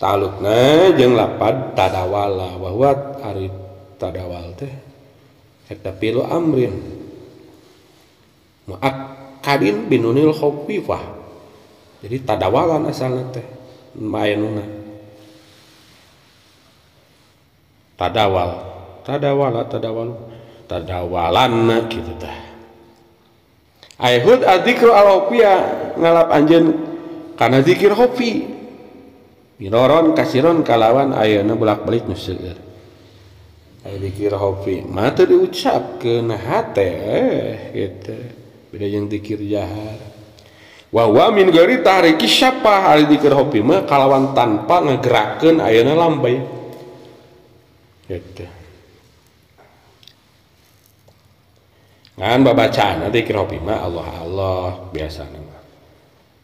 S1: Ta'alluqna jeung lapad tadawala wa huwa ari tadawal teh eta fi'lu amrin muakkadin binunil khafifah. Jadi tadawalan asalna teh maenuna. Tadawal, tadawala, tadawalu, tadawalanna kitu tah. Aihud adzikru al-khafiyah ngalap anjeun kana zikir khafi miroron kasiron kalawan ayeuna bolak-balik nu seueur aya zikir khafi mah teu diucapkeun hate gitu beda jeung zikir jahar wa wa min ghairi tahriki syafah ari zikir khafi mah kalawan tanpa ngagerakeun ayeuna lambai gitu. Ngan babacaan nanti zikir khafi mah Allah Allah biasana mah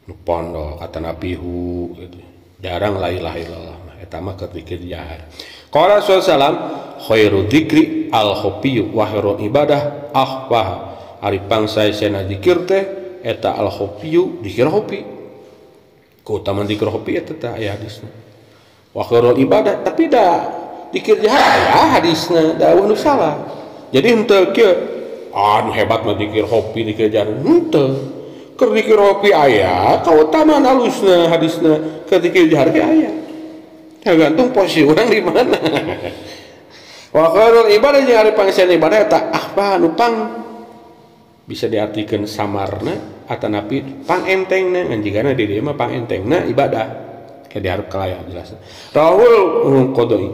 S1: nu pondok kata nabihu gitu. Jarang la ilaha illallah mah eta mah keur zikir jahar. Qala sallallahu khairu dzikri al khafiyyu wa khairul ibadah akhfah. Ari pangsaesena zikir teh eta al khafiyyu zikir khafi. Keutamaan zikir khafi eta teh aya hadisna. Wa khairul ibadah tapi da zikir jahar aya hadisna da eueuh nu salah. Jadi henteu kieu anu hebat mah zikir khafi zikir jahar henteu. Keur zikir khafi aya kautamaan alusna hadisna, keur zikir jahar ge aya. Tergantung posisi orang di mana. Wa khairul ibadah jeung ari pangsian ibadah eta ahfa nu pang bisa diartikeun samarna atanapi pangentengna ngan jigana di dieu mah pangentengna ibadah ke diharap kalaya jelas. Rawul Qadai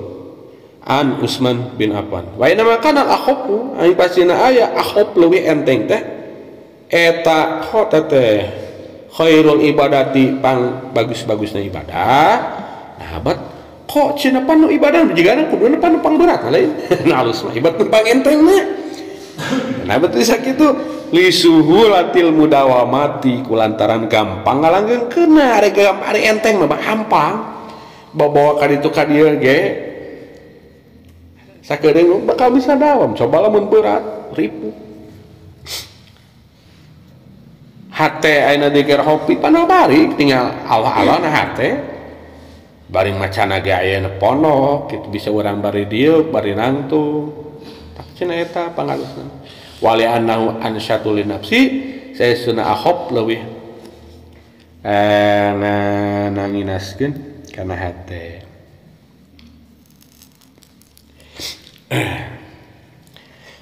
S1: an Utsman bin Affan. Wa inna ma kana al-akhafu ai pasina aya akhaf leuwih enteng teh eta khota teh khairul ibadati pang bagus-bagusna ibadah. Nah bat kok cenah panu ibadah jigana kuduna panu pangberat lain. Nah alus mah ibadah pangentengna. Nah betul sakitu lisuhulatil mudawamati kulantaran gampang ngalanggengkeunna ari ari enteng mah gampang bawa ka ditu ka dieu ge sakedeung bakal bisa dawam coba lamun berat ripuh hate ayeuna dikir hopi panabari tinggal Allah-Allah na hate bari macana ge ayeuna pondok kitu bisa urang bari dieu bari nangtung tak cenah eta pangalusna wali annahu ansyatu li nafsi saesuna akhop leuwih nanginaskeun kana hate.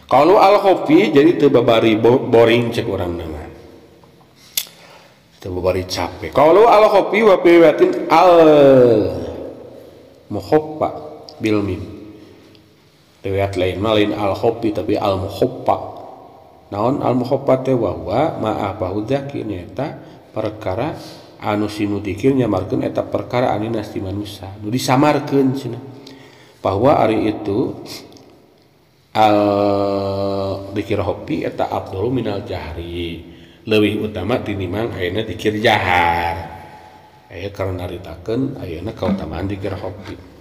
S1: Kalau al khofi jadi teu babari boring cek urang nama teu babari capek. Kalau al khofi wa piwatin al mukhaffa bil mim riwayat lain mah lain al khofi tapi al mukhaffa. Naon al mukhaffa teh wa huwa ma afahu dzakir nyaeta perkara anu sinu dikir nyamarkeun eta perkara anu nasti manusa nu disamarkeun cenah bahwa ari itu al dikir hopi eta afdalu minal jahri leuwih utama tinimbang ayeuna dikir jahar aya karena naritakeun ayeuna kautamaan dikir hopi.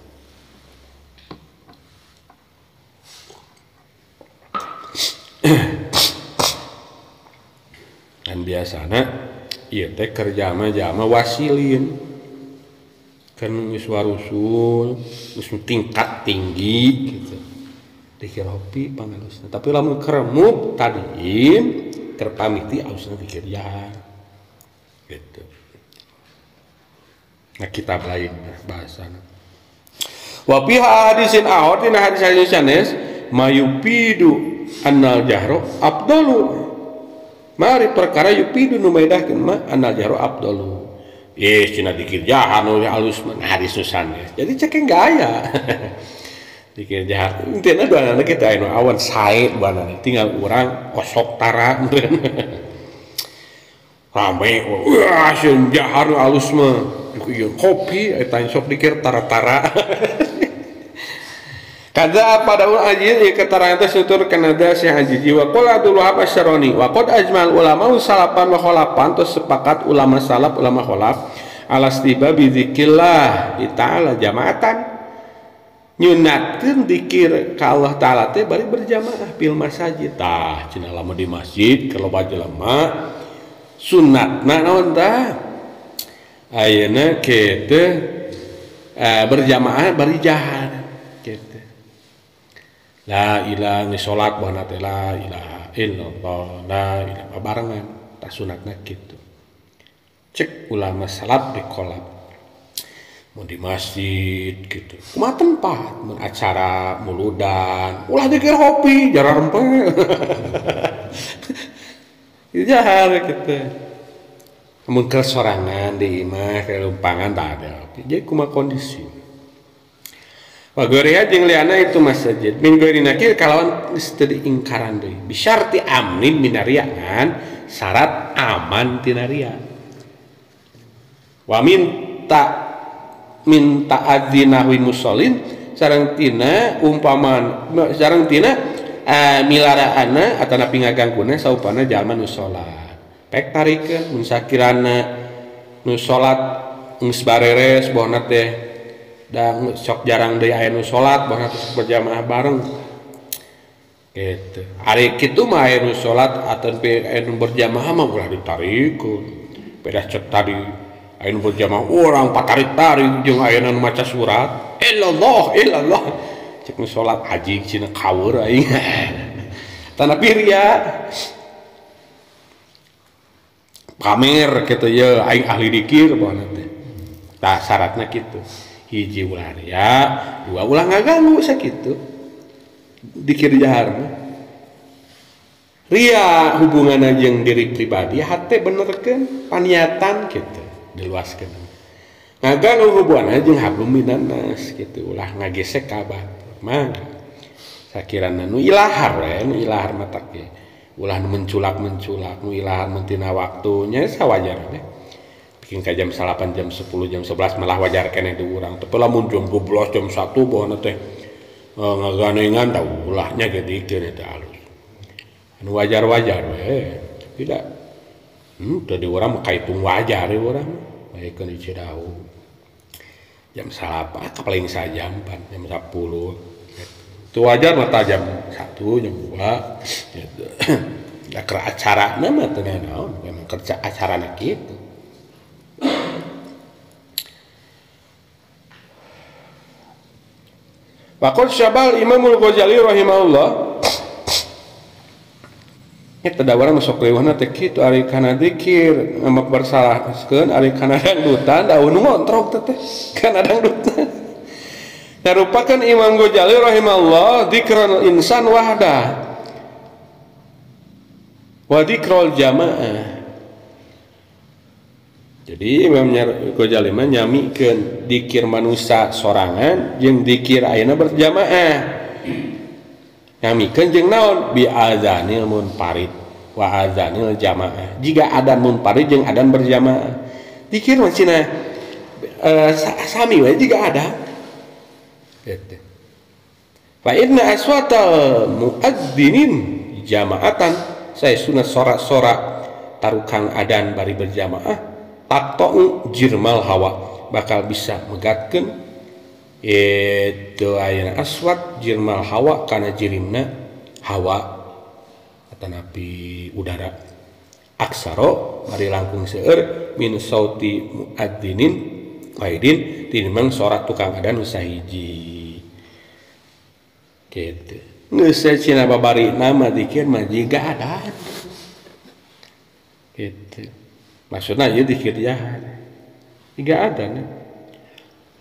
S1: Dan biasana ieu teh kerja mah jalma wasilin kan geus warusul geus tingkat tinggi gitu dikir hopi pangalusna tapi lamun keremuk tadiin keur pamiti alusna dikir jahar gitu. Nah kitab lain bahasana wa fiha hadisin ahad dina hadis hadis sanes mayupidu annal jahro afdalu mari perkara yupidu nu maedahkeun mah annal jahro afdalu ye cenah dikir jahar nu alus mah hadis nu sanes jadi cekeng gaya dikir jahar intina duanana kita anu awan sae duanana tinggal urang osok tara rame wah sieun jahar nu alus mah ieu kopi eta sok dikir tara-tara. Kada pada ul ajil ieu keterangan teh sutur kanada Syekh Ajiji wa qala Abdul Wahab Asy-Syarani wa qad ajmal ulama salapan wa khalapan terus sepakat ulama salaf ulama khalaf ala istibabi dzikrillah ta'ala jamaatan nyunatkeun dzikir ka Allah taala teh bari berjamaah fil masajid tah cenah lamun di masjid loba jelema sunatna naon tah ayeuna kitu berjamaah bari jahar kitu. La ilaha ni salat bahana teh la ilaha illallah la ilaha barengan tah sunatna kitu. Cek ulama salaf di kolab mun di masjid gitu. Kumaha tempat mun acara muludan ulah dikir hopi jarang rempe. Jahar kitu. Mun keur sorangan di imah kelumpangan tah ada. Jadi kumaha kondisi. Wa goria jeung liana itu masjid min ghairi nakir kalawan geus teu diingkaran deui bisyarti amnin minaria ngan syarat aman tina ria wa minta minta adzinahwi musallin sareng tina umpaman sareng tina milaraana atanapi ngagangguna saupana jalma nu salat pek tarikeun mun sakirana nu salat geus bareres bohna teh da sok jarang deui aya nu salat bohna teh berjamaah bareng gitu. Ari kitu mah aya nu salat ataupun aya nu berjamaah mah ulah ditarikeun. Beda cek tadi aya nu berjamaah urang patarik-tarik jeung aya nu maca surat illallah illallah cek nu salat haji cenah kawur aing. Tanapi ria pamer kitu ye aing ahli dikir bohna teh. Tah syaratna kitu. Hiji ulah ria, dua ulah ngaganggu sakitu. Dikir jahar mah ria hubunganna jeung diri pribadi hate benerkeun paniatan kitu diluaskeun ngaganggu hubunganna jeung hablum minannas kitu ulah ngagesek ka batur mangga sakirana nu ilahar we nu ilahar mah tak ge ulah nu menculak-menculak nu ilahar mun tina waktunya sawajar we bikin ka jam 8 jam 10 jam 11 malah wajar keneh di urang tapi lamun jam 12 jam 1 bawana teh ngaganengan da ulahnya ge dikir eta alus anu wajar-wajar we tidak teu di urang mah kaitung wajar di urang baekeun di Cidahu jam 8 paling sajam pan jam 10 itu wajar mah jam 1 jam 2 gitu. Da keur acarana mah teu naon memang kerja acarana kitu. Waqad syabal Imamul Ghazali rahimahullah eta da urang sok leuwihna teh kitu ari kana dikir ngamak bersalahkeun ari kana dangdutan da nu ngontrok teh kana dangdutna. Narupakan Imam Ghazali rahimahullah dzikrul insan wahdah wa dzikrul jamaah. Jadi Imam Ghazali mah nyamikeun dikir manusia sorangan jeung dikir ayeuna berjamaah. Nyamikeun jeung naon bi azanil munfarid wa azanil jamaah. Jika adan munfarid jeung adan berjamaah. Dikir mah cenah sami we jiga ada. Gitu. Fa inna aswatal muadzinin jamaatan saya sunah sorak-sorak tarukang adan bari berjamaah taqta'u jirmal hawa bakal bisa megatkeun itu ayeuna aswat jirmal hawa kana jirimna hawa atanapi udara aksaro bari langkung seueur min sauti muadzinin wahidin tinimbang sorak tukang adan nu sahiji kitu geus cenah babari nama dikir mah jiga adan kitu. Maksudna ieu dikir jahat jiga adan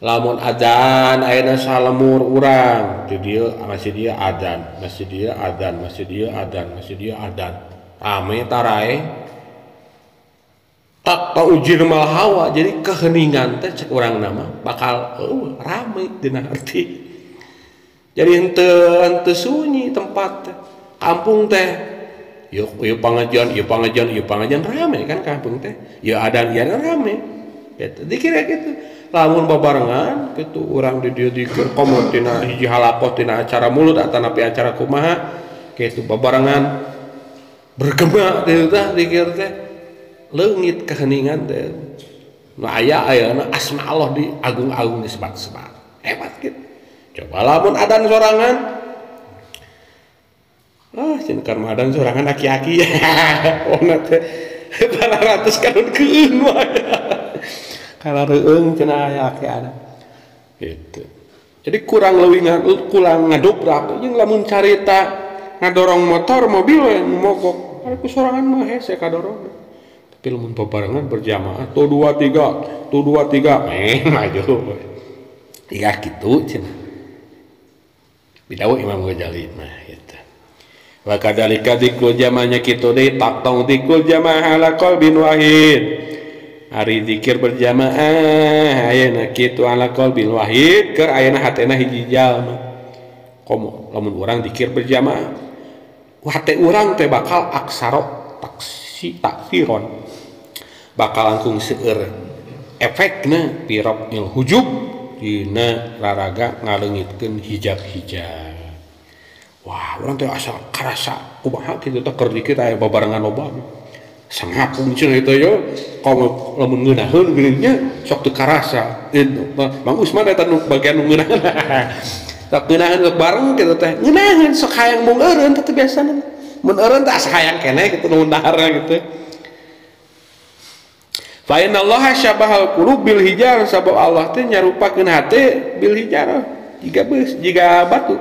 S1: lamun adan ayeuna salemur urang di dieu masih dieu adan masih dieu adan masih dieu adan masih dieu adan rame tarae tak taujir mal hawa jadi keheningan teh cek urang nama bakal rame dina arti jadi henteu sunyi tempat teh kampung teh yuk pangajian ieu pangajian ieu pangajian rame kan kampung teh ieu adan ieu rame gitu dikira gitu lamun babarengan kitu urang di dieu dikir komo tina hiji halakoh tina acara mulut atanapi acara kumaha kitu babarengan bergema teh tah dikir teh leungit keheningan teh nu aya ayeuna asma Allah di agung-agung disebat-sebat hebat kitu coba lamun adan sorangan ah cenah karma adan sorangan aki-aki ona teh 400 kanun keun wae kala reueung cenah aya aki adan gitu. Jadi kurang leuwih kurang ngadobrak jeung lamun carita ngadorong motor mobil we mogok ari ku sorangan mah hese kadorong tapi lamun babarengan berjamaah tuh 2 3 tuh 2 3 maju tiga kitu cenah bidawu Imam Ghazali mah gitu. Wa kadzalika dzikrul jamaahnya kitu deui taqtau dzikrul jamaah ala qalbin wahid. Ari zikir berjamaah ayeuna kitu ala qalbin wahid keur ayeuna hatena hiji jalma. Komo lamun urang zikir berjamaah hate urang teh bakal aksaro taksi takfiron bakal langkung seueur efekna pirokil hujub dina raraga ngaleungitkeun hijab-hijab. Wah, urang teh asa karasa kumaha kitu teh keur dikit aya babarengan loba. Sangapung cenah itu yo komo lamun ngeunaheun geuning nya sok teu karasa. Mang Usman eta nu bagian nu ngeunaheun. Sok ngeunaheun sok bareng kitu teh. Ngeunaheun sok hayang mung eureun teh biasana. Mun eureun teh asa hayang keneh kitu nu daharna gitu. Fa inna Allaha syabahal qulub bil hijar sabab Allah teh nyarupakeun hate bil hijarah jiga beus jiga batu.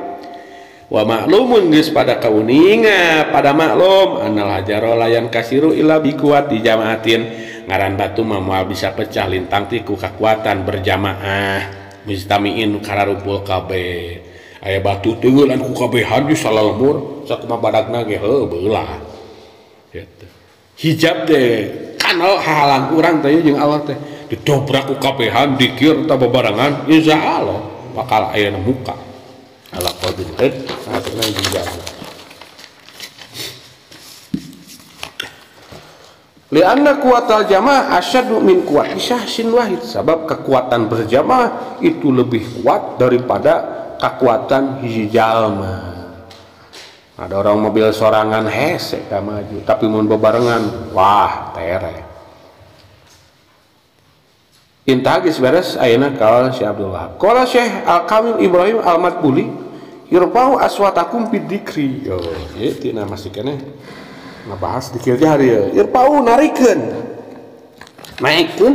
S1: Wa ma'lumun geus pada kauninga pada maklum annal hajara layan kasiru illa bikuwati jamaatin ngaran batu mah moal bisa pecah lintang ti ku kakuatan berjamaah mustamiin kararumpul kabeh. Aya batu teueulan ku kabehan di salalembur sakumaha badagna ge heuh beulah. Gitu. Hijab teh kanal halang urang teh jeung Allah teh didobrak ku kabehan dikir tah babarengan insyaallah bakal aya muka. Ala qalbin qad saatna hijab. Lianna kuwatal jamaah asyaddu min kuwati syahsin wahid. Sebab kekuatan berjamaah itu lebih kuat daripada kekuatan hiji jalma. Ada orang mobil sorangan hese ka maju, tapi mun bebarengan wah tere. Intah geus beres ayeuna kaul Syekh Abdul Wahab. Qala Syekh Al-Kamil Ibrahim Al-Madbuli irfa'u aswatakum bidzikri. Oh, ieu tina masih keneh ngabahas dikir jahar ieu. Irfa'u narikeun. Naikkeun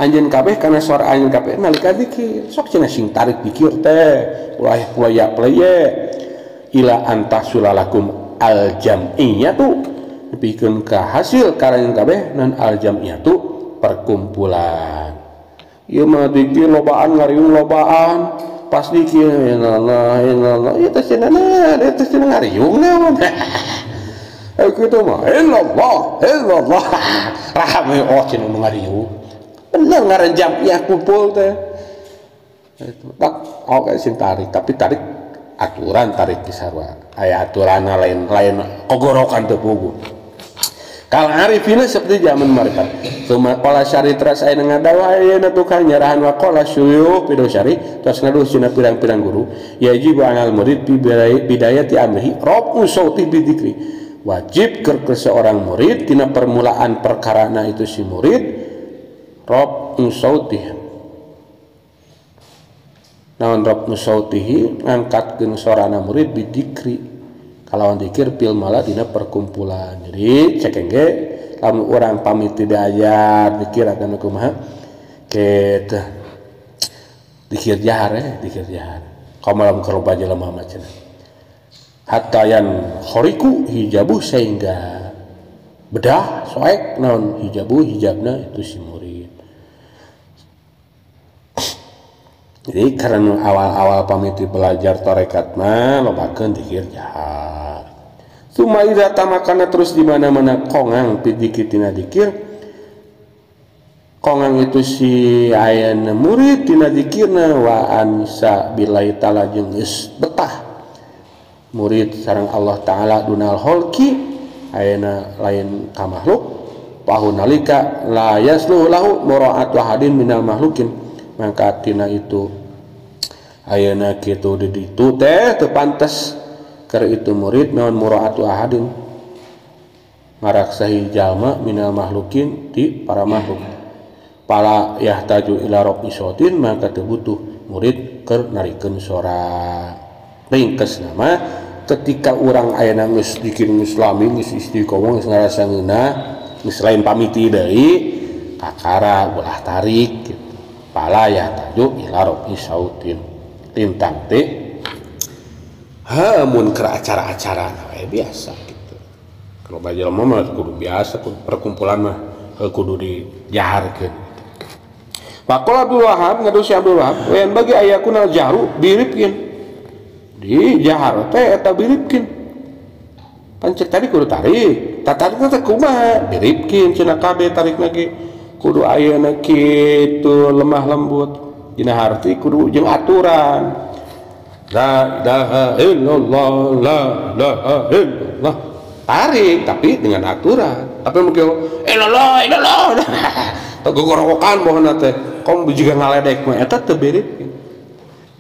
S1: anjeun kabeh kana suara anjeun kabeh nalika zikir. Sok cenah sing tarik dikir teh, ulah playa-playa ila antasulalakum al-jam'iyatu nepikeun ka hasil karanjeun kabeh nan al-jam'iyatu perkumpulan. Ieu mah dikir lobaan ngariung lobaan pas dikir inallah inallah ieu teh cenah ieu teh cenah ngariung naon. Kitu mah illallah illallah rame oh cenah nu ngariung. Bener ngaran jam'iyah kumpul teh. Tak oke sing tarik tapi tarik aturan tarik kisarwa. Aya aturanna lain-lain kogorokan teu puguh. Kal arifina seperti zaman mereka. Suma qala syari teras aya ngadawa ayeuna tukang nyarahan wa qala syuyukh pido syari tos ngaduh cenah pirang-pirang guru yajibu anal murid bi bidayati amrihi rabu sauti bi dzikri. Wajib ke seorang murid tina permulaan perkarana itu si murid rabu sauti. Naon rabu sautihi ngangkatkeun sorana murid bi dzikri kalawan dikir pil mala dina perkumpulan. Jadi cek engge lamun urang pamit diajar dikir akan kumaha kitu dikir jahar dikir jahar kamalam karoba jelema mah cenah hatta yan khoriku hijabu sehingga bedah soek naon hijabu hijabna itu si murid. Jadi karena awal-awal pamit belajar tarekat mah lobakeun dikir jahar. Suma idza tamakana terus di mana-mana kongang pidikir tina dikir. Kongang itu si ayana murid tina dikirna wa ansa billahi taala jeung geus betah. Murid sareng Allah taala dunal holki ayana lain ka makhluk pahunalika la yasluhu lahu mura'atu ahadin minal makhlukin. Maka tina itu ayeuna kitu di ditu teh teu pantes keur itu murid naon muraatu ahadin ngaraksahi jalma minal makhlukin di para makhluk pala yahtaju ila rabbi sautin maka teu butuh murid keur narikeun sora. Ringkes nama ketika urang ayeuna geus dikir geus lami geus istiqomah geus ngarasa ngeunah geus lain pamiti deui kakara ulah tarik gitu. Pala ya taju ila rabbi sautin lintang teh ha mun keur acara-acara we biasa gitu. Kalau bajelema mah kudu biasa perkumpulan mah kudu dijaharkeun gitu. Faqala Abdul Wahab ngadu si Abdul Wahab wen bagi ayakunal jahru biripkin di jahar teh eta biripkin pan cek tadi kudu tarik tarik teh kumaha biripkin cenah kabeh tarik lagi kudu ayeuna kitu lemah lembut dina harti kudu jeung aturan la ilaha illallah la ilaha illallah tarik tapi dengan aturan tapi mungkin illallah illallah teu gogorowokan bohona teh kom juga ngaledek mah eta teu berit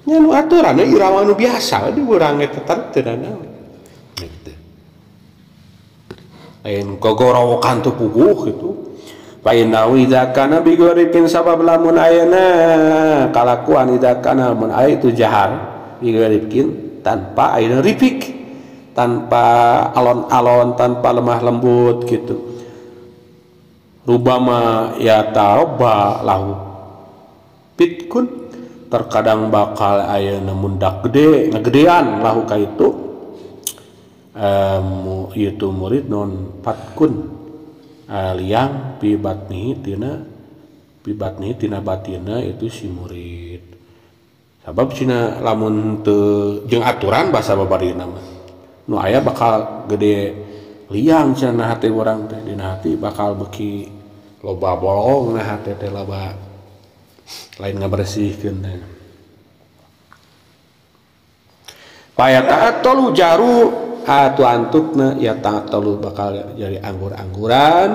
S1: nya nu aturanna irama nu biasa di urang eta teu naon gitu lain gogorowokan teu puguh gitu. Fa innahu idza kana bi gharibin sabab lamun ayana kalakuan idza kana mun aya itu jahar bi gharibin tanpa ayana rifik tanpa alon-alon tanpa lemah lembut gitu rubama ya tarabba lahu pitkun terkadang bakal ayana mundak gede ngegedean lahu ka itu itu murid non patkun liang pibatnihi tina batina itu si murid. Sabab cina lamun teu jeung aturan bahasa babarina mah nu aya bakal gede liang cenah hati urang teh dina hati bakal beuki loba bolong na hati teh loba lain ngabersihkeun teh. Payata tolu jaru atuh antukna ya tolu bakal jadi anggur-angguran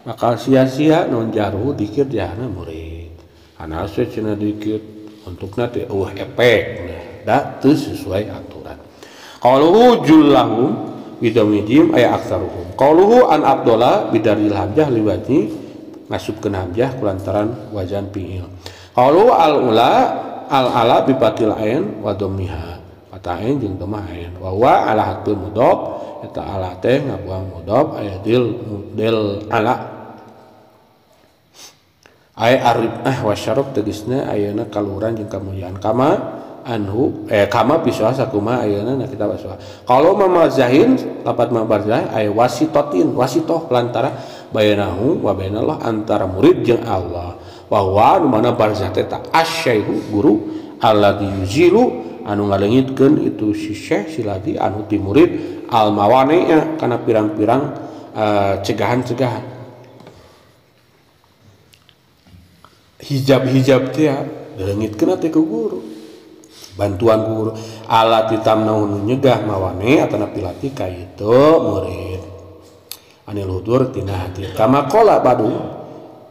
S1: bakal sia-sia non jaru dikir jahana murid. Anase cenah dikir untukna teh eueuh efek nah da teu sesuai aturan. Qaluhu jullahum bidhammi jim ay aktsaruhum. Qaluhu an Abdullah bidaril hamzah liwajhi ngasupkeun hamzah kulantaran wajan fi'il. Qalu al ula al ala bi fatil ain wa dhammiha. Fatah ain jeung dhammah ain. Wa huwa ala haqqil mudhaf eta ala teh ngabuang mudhaf aya dil del ala. Ay arifah wa syaraf tegasna ayeuna kaluhuran jeung kamuliaan kama anhu kama pisah sakuma ayeuna na kita basah. Kalau mamazahin lapat mabarzah ay wasitotin wasitoh lantara bainahu wa bainallah antara murid jeung Allah. Wa huwa nu mana barzah teh ta asyaihu guru alladzi yuzilu anu ngaleungitkeun itu si syekh si ladi anu ti murid al mawani'a kana pirang-pirang cegahan-cegahan. Hijab-hijab teh leungitkeun teh ku guru bantuan guru alat hitam naun nyegah mawane atana pilati ka itu murid anil hudur tina hati kama qala badu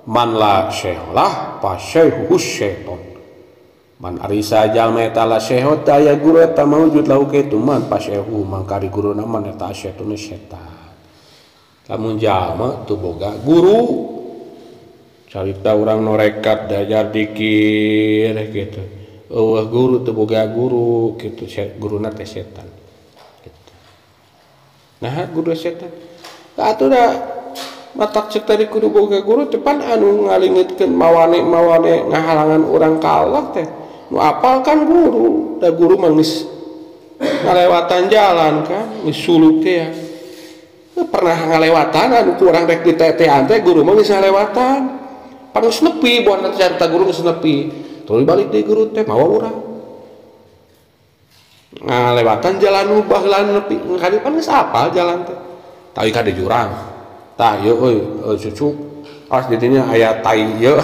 S1: man la syekhlah fa syaikhu syaiton man arisa jalma eta la syekh ta ya guru eta maujud lahu kitu man fa syaikhu mangkari guruna man eta syaitun setan. Lamun jalma teu boga guru carita urang norekat diajar dikir gitu. Eueuh guru teu boga guru kitu guruna teh setan gitu. Nah guru setan da atuh da matak ceuk tadi kudu boga guru teh pan anu ngalingitkeun mawane-mawane ngahalangan urang ka Allah teh nu apal kan guru da guru mah geus ngalewatan jalan kan geus suluk teh ya. Pernah ngalewatan anu ku urang rek ditetean teh guru mah geus ngalewatan pan geus nepi buana carita guru geus nepi tuluy balik deui guru teh mawa urang ngalewatan jalan nu baheula nepi kali pan geus apal jalan teh tai ka di jurang tah ieu euy cucuk awas di dinya aya tai ieu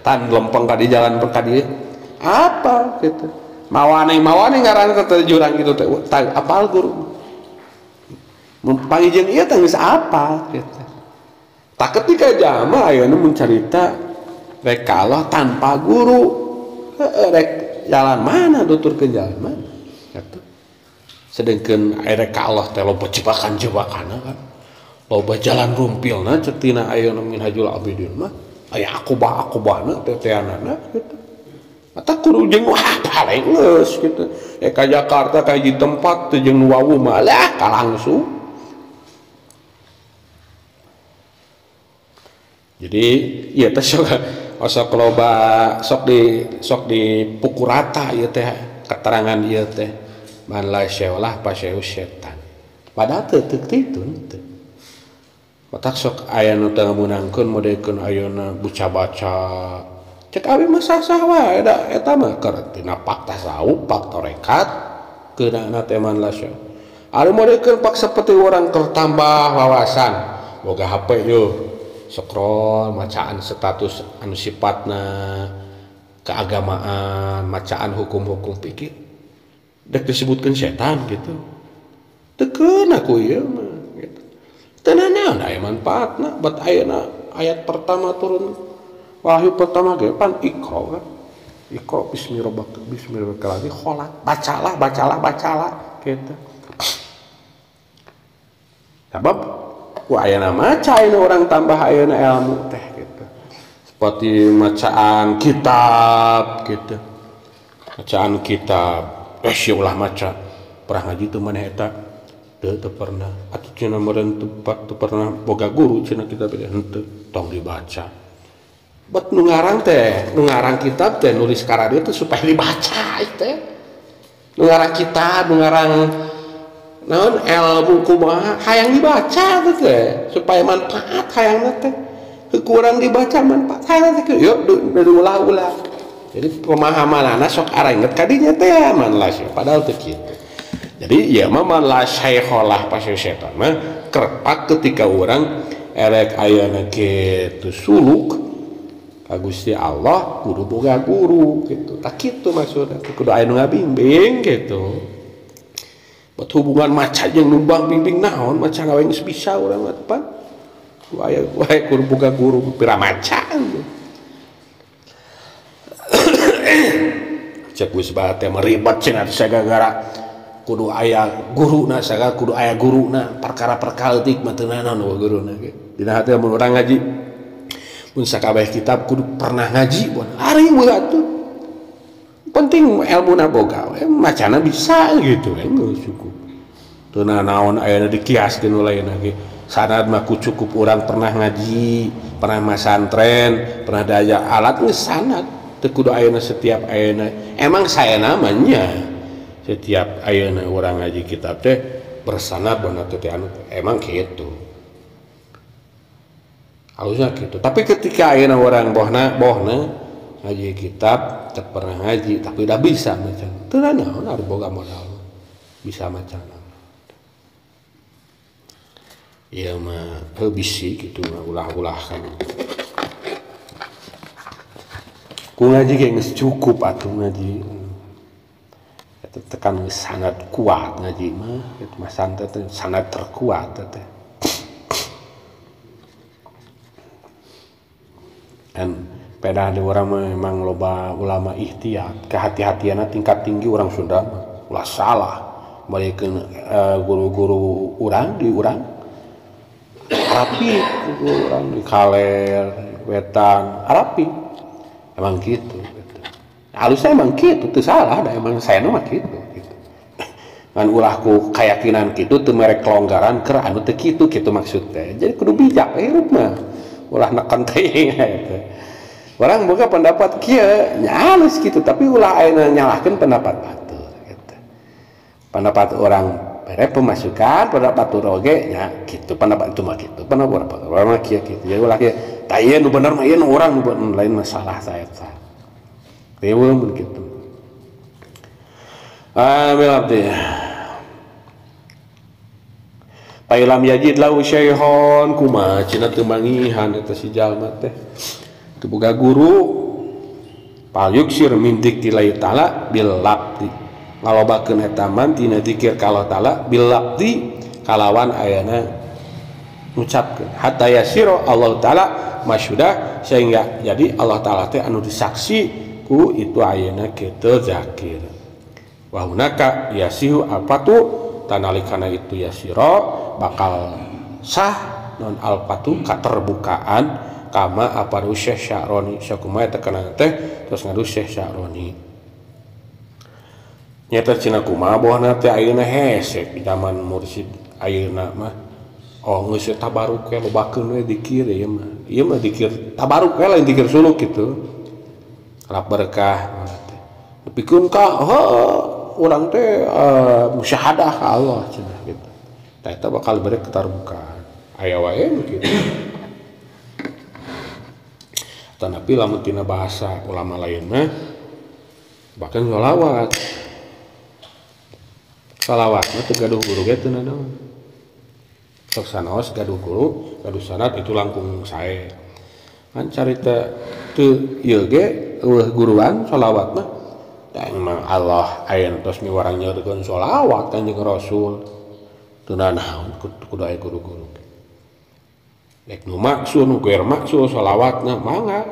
S1: tan lempeng ka di jalan ka dieu apa gitu mawane-mawane ngaran ka jurang gitu teh tai apal guru mun panggih jeung ieu teh geus apal gitu. Tak ketika jama ayeuna mencarita rek kalah tanpa guru rek jalan mana tuturkeun jalan mana gitu. Sedengkeun rek kalah teh loba jebakan-jebakanna kan loba jalan rumpilna ceuk tina ayeuna Minhajul Abidin mah aya akubah-akubahna teteanana gitu. Mata kudu jeung wah paling geus gitu. Ka Jakarta ka hiji tempat teh jeung nu wawuh mah lah kalangsung. Jadi ieu teh sok loba sok dipukul rata ieu teh keterangan ieu teh man la syai'lah fa syai'u setan. Padahal teu kitu teu. Matak sok aya nu teu ngameunangkeun modekeun ayeuna baca-baca. Cek abi mah sah-sah wae da eta mah keur tina fakta tasawuf, fakta tarekat keunana teh man la syai'. Ari modekeun pak seperti urang keur tambah wawasan, boga HP yeuh. Scroll macaan status anu sifatna keagamaan, macaan hukum-hukum fikih dek disebutkeun setan gitu. Teu keuna ku ieu mah gitu. Teu nanaon aya manfaatna bat ayeuna ayat pertama turun wahyu pertama ge pan Iqra kan. Iqra bismi rabbika bismi rabbikal ladzi khalaq. Bacalah, bacalah, bacalah gitu. Sabab ku ayeuna maca ayeuna urang tambah ayeuna ilmu teh gitu. Seperti macaan kitab gitu. Bacaan kitab, sia ulah maca. Pernah ngaji teu maneh eta? Teu pernah. Atuh cenah meureun teu pernah boga guru cenah kitab teh henteu, tong dibaca. Bet nu ngarang teh, nu ngarang kitab teh nulis karadieu teh supaya dibaca teh. Nu ngarang kitab, nu ngarang naon ilmu kumaha hayang dibaca teh supaya manfaat hayangna teh. Kurang dibaca manfaat hayang teh yuk diulah-ulah. Jadi pemahamanana sok arenget kadinya teh man la syekh padahal teu kitu. Jadi ieu mah man la syaikholah pasir setan mah kerpak ketika urang erek ayeuna kitu suluk ka Gusti Allah kudu boga guru gitu. Tak kitu maksudna kudu aya nu ngabimbing gitu. Buat hubungan maca jeung numbang bimbing naon maca gawe geus bisa urang mah pan. Aya wae kudu boga guru pira maca. Cek geus bae teh ribet cenah sagagara kudu aya guruna sagala kudu aya guruna perkara-perkara leutik mah teu naon guruna ge. Dina hati mun urang ngaji mun sakabeh kitab kudu pernah ngaji bon ari we atuh. Penting ilmuna boga we macana bisa gitu we geus cukup. Teu naon ayeuna dikiaskeun nu lainna ge. Sanad mah ku cukup urang pernah ngaji, pernah masantren, pernah daya alat geus sanad. Teu kudu ayeuna setiap ayeuna. Emang saya namanya setiap ayeuna urang ngaji kitab teh bersanad bona teh anu emang kitu. Halusnya gitu. Tapi ketika ayeuna urang bohna ngaji kitab teu pernah ngaji tapi udah bisa maca. Teu naon ari boga modal bisa maca. Ieu mah bisi kitu mah ulah-ulah kan. Ku ngaji ge geus cukup atuh ngaji. Eta tekan geus sanad kuat ngaji mah, eta mah santet sanad terkuat teh. Dan pedah di urang mah memang loba ulama ihtiyat, kehati-hatianna tingkat tinggi urang Sunda mah. Ulah salah balikeun guru-guru urang di urang rapi guru urang di kaler wetan rapi emang gitu, gitu. Halusnya emang gitu, teu salah da emang saya mah gitu, gitu. Ngan ulah ku keyakinan kitu teu mere kelonggaran keur anu teu kitu kitu maksud teh. Jadi kudu bijak hirup mah. Ulah neken teuing eta. Orang boga pendapat kieu nya halus kitu tapi ulah ayeuna nyalahkeun pendapat batur gitu. Pendapat orang bere pemasukan, pendapat oge nya kitu, pendapat itu mah kitu, pendapat orang mah kieu kitu. Jadi ulah kieu tah ieu nu bener mah ieu nu urang nu lain masalah saya tah. Riweuh mun kitu. Amil abdi. Pailam yajid lahu syaikhon kumaha cenah teu mangihan eta si jalma teh. Teu boga guru. Fal yuksir min dzikrillah ta'ala bil labdi. Ngalobakeun eta man tina zikir ka Allah ta'ala bil labdi kalawan ayana ngucapkeun hatta yasiro Allah ta'ala masyudah sehingga jadi Allah ta'ala teh anu disaksi ku itu ayeuna kitu zakir. Wa hunaka yasihu alfatu tanalikana itu yasiro bakal sah non alfatu katerbukaan kama aparu Syekh Sya'roni sakumaha tekenan teh terus ngadu Syekh Sya'roni. Nyata cina kumaha bohna teh ayeuna hese di zaman mursyid ayeuna mah oh geus tabaruk we lobakeun we dikir ieu mah. Ieu mah dikir tabaruk we lain dikir suluk kitu. Harap berkah teh. Nepikeun ka heuh urang teh musyahadah ka Allah cenah gitu. Tah eta bakal bere keterbukaan. Aya wae nu kitu. Tanapi lamun tina bahasa ulama lain mah bahkan sholawat. Salawat mah teu gaduh guru ge teu nanaon. Sok sanaos gaduh guru, gaduh sanad itu langkung sae. Kan carita teu ieu ge eueuh guruan sholawat mah da emang Allah aya tos miwarang nyaurkeun sholawat Kanjeng Rasul. Teu nanaon kudu aya guru-guru. Rek nu maksul nu geus maksul sholawatna mangga.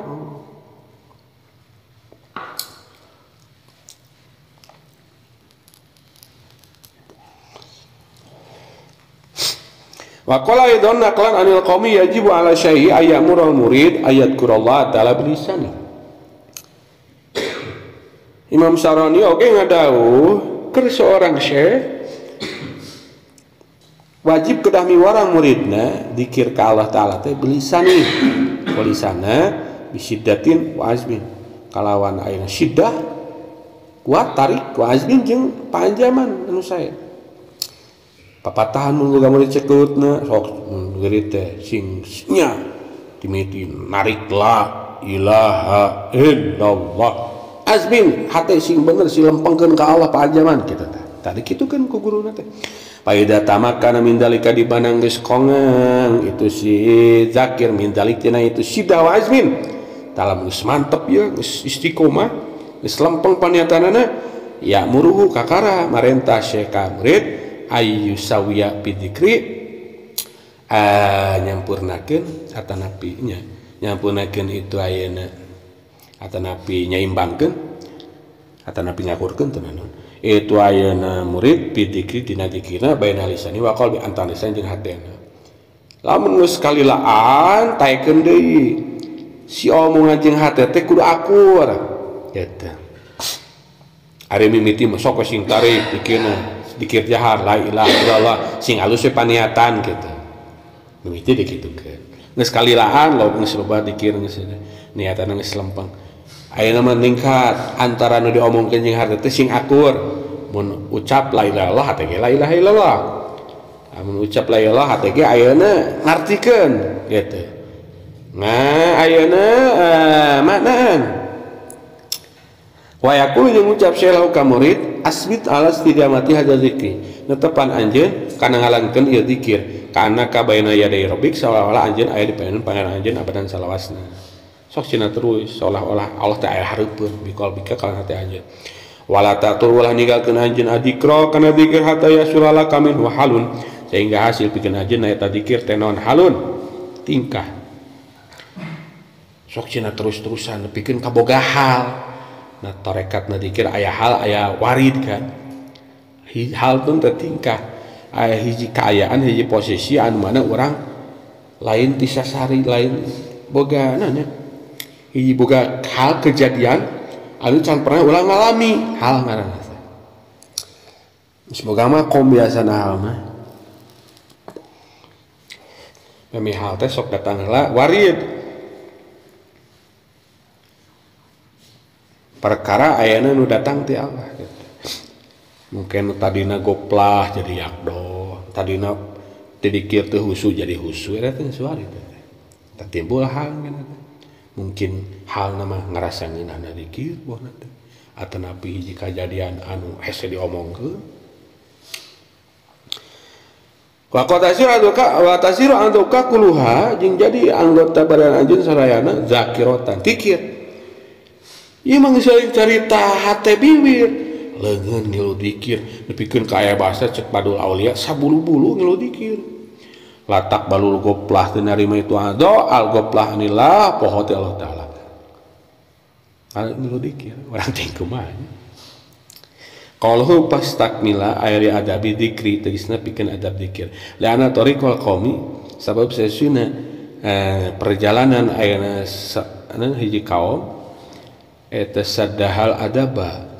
S1: Wa qala aidan naqlan anil qaumi yajibu ala syai'i ayyamurul murid ayadkurallah ta'ala bilisani. Imam Syaroni oge ngadawuh keur seorang syekh wajib kedah miwarang muridna dikir ka Allah ta'ala teh bilisani. Bilisana bisiddatin wa azmin kalawan ayeuna syiddah kuat tarik wa azmin jeung panjaman anu sae. Papatahan mun boga murid cekutna sok mun geurit teh sing nya dimiti narik la ilaha illallah Azmin hate sing bener sing lempengkeun ka Allah pajaman kitu teh. Tadi kitu kan ku guruna teh. Paida tamakana min dalika di banang geus kongang itu si zakir min dalik tina itu syiddah wa azmin. Dalam geus mantep ya geus istiqomah geus lempeng paniatanana ya muruhu kakara marentah syekh ka murid ayu sawiya bidzikri nyampurnakeun atanapi nya nyampurnakeun itu ayeuna atanapi nyaimbangkeun atanapi ngakurkeun teu naon itu ayeuna murid bidzikri dina dikirna baina lisani wa qalbi antara lisan jeung hatena lamun geus kalilaan taekeun deui si omongan jeung hate teh kudu akur eta ari mimiti mah sok sing tarik dikirna dikir jahar la ilaha illallah sing alus we paniatan kitu mimiti dikitukeun geus kalilaan lo geus loba dikir geus niatan geus lempeng ayeuna mah ningkat antara nu diomongkeun jeung hate teh sing akur mun ucap la ilaha illallah hate ge la ilaha illallah amun ucap la ilaha hate ge ayeuna ngartikeun kitu. Nah ayeuna maknaan wa yaqulu jeung ngucap syailahu ka murid asbit ala istidamati hadza zikri netepan anjeun kana ngalankeun ieu zikir kana ka baina yaday rabbik seolah-olah anjeun aya di payunan pangeran anjeun abadan salawasna sok cina terus seolah-olah Allah teh aya hareupeun bikol bika kana hate anjeun wala tatur ulah ninggalkeun anjeun adzikra kana zikir hatta yasulala kamin wa halun sehingga hasil pikeun anjeun eta zikir teh naon halun tingkah sok cina terus-terusan nepikeun kaboga hal. Nah tarekatna dikir aya hal aya warid kan hal tun teh tingkah aya hiji kaayaan hiji posisi anu mana urang lain ti sasari lain boga nanya hiji boga hal kejadian anu can pernah urang ngalami hal ngaranna teh semoga mah kom biasana hal mah memi hal teh sok datang heula warid perkara ayana nu datang ti Allah gitu. Mungkin nu tadina goplah jadi yakdo, tadina didikir teu husu jadi husu eta teh suari teh. Tah timbul hal ngene teh. Mungkin halna mah ngarasa ngeunahna dikir bohna teh. Atanapi hiji kajadian anu hese diomongkeun. Wa qad tasiru anduka kuluha jeung jadi anggota badan anjeun sarayana zakiratan dikir. Ieu mah geus carita hate bibir leungeun ngilu dikir nepikeun ka aya bahasa cek badul aulia sabulu-bulu ngilu dikir latak balul goplah teu narima itu ado al goplah anillah poho teh Allah taala ngilu dikir urang teh kumaha qaluhu pastakmila aya li adabi dzikri tegasna pikeun adab dikir li'anna tariqal qaumi sabab sesuna perjalanan ayana hiji kaum eta sadahal adaba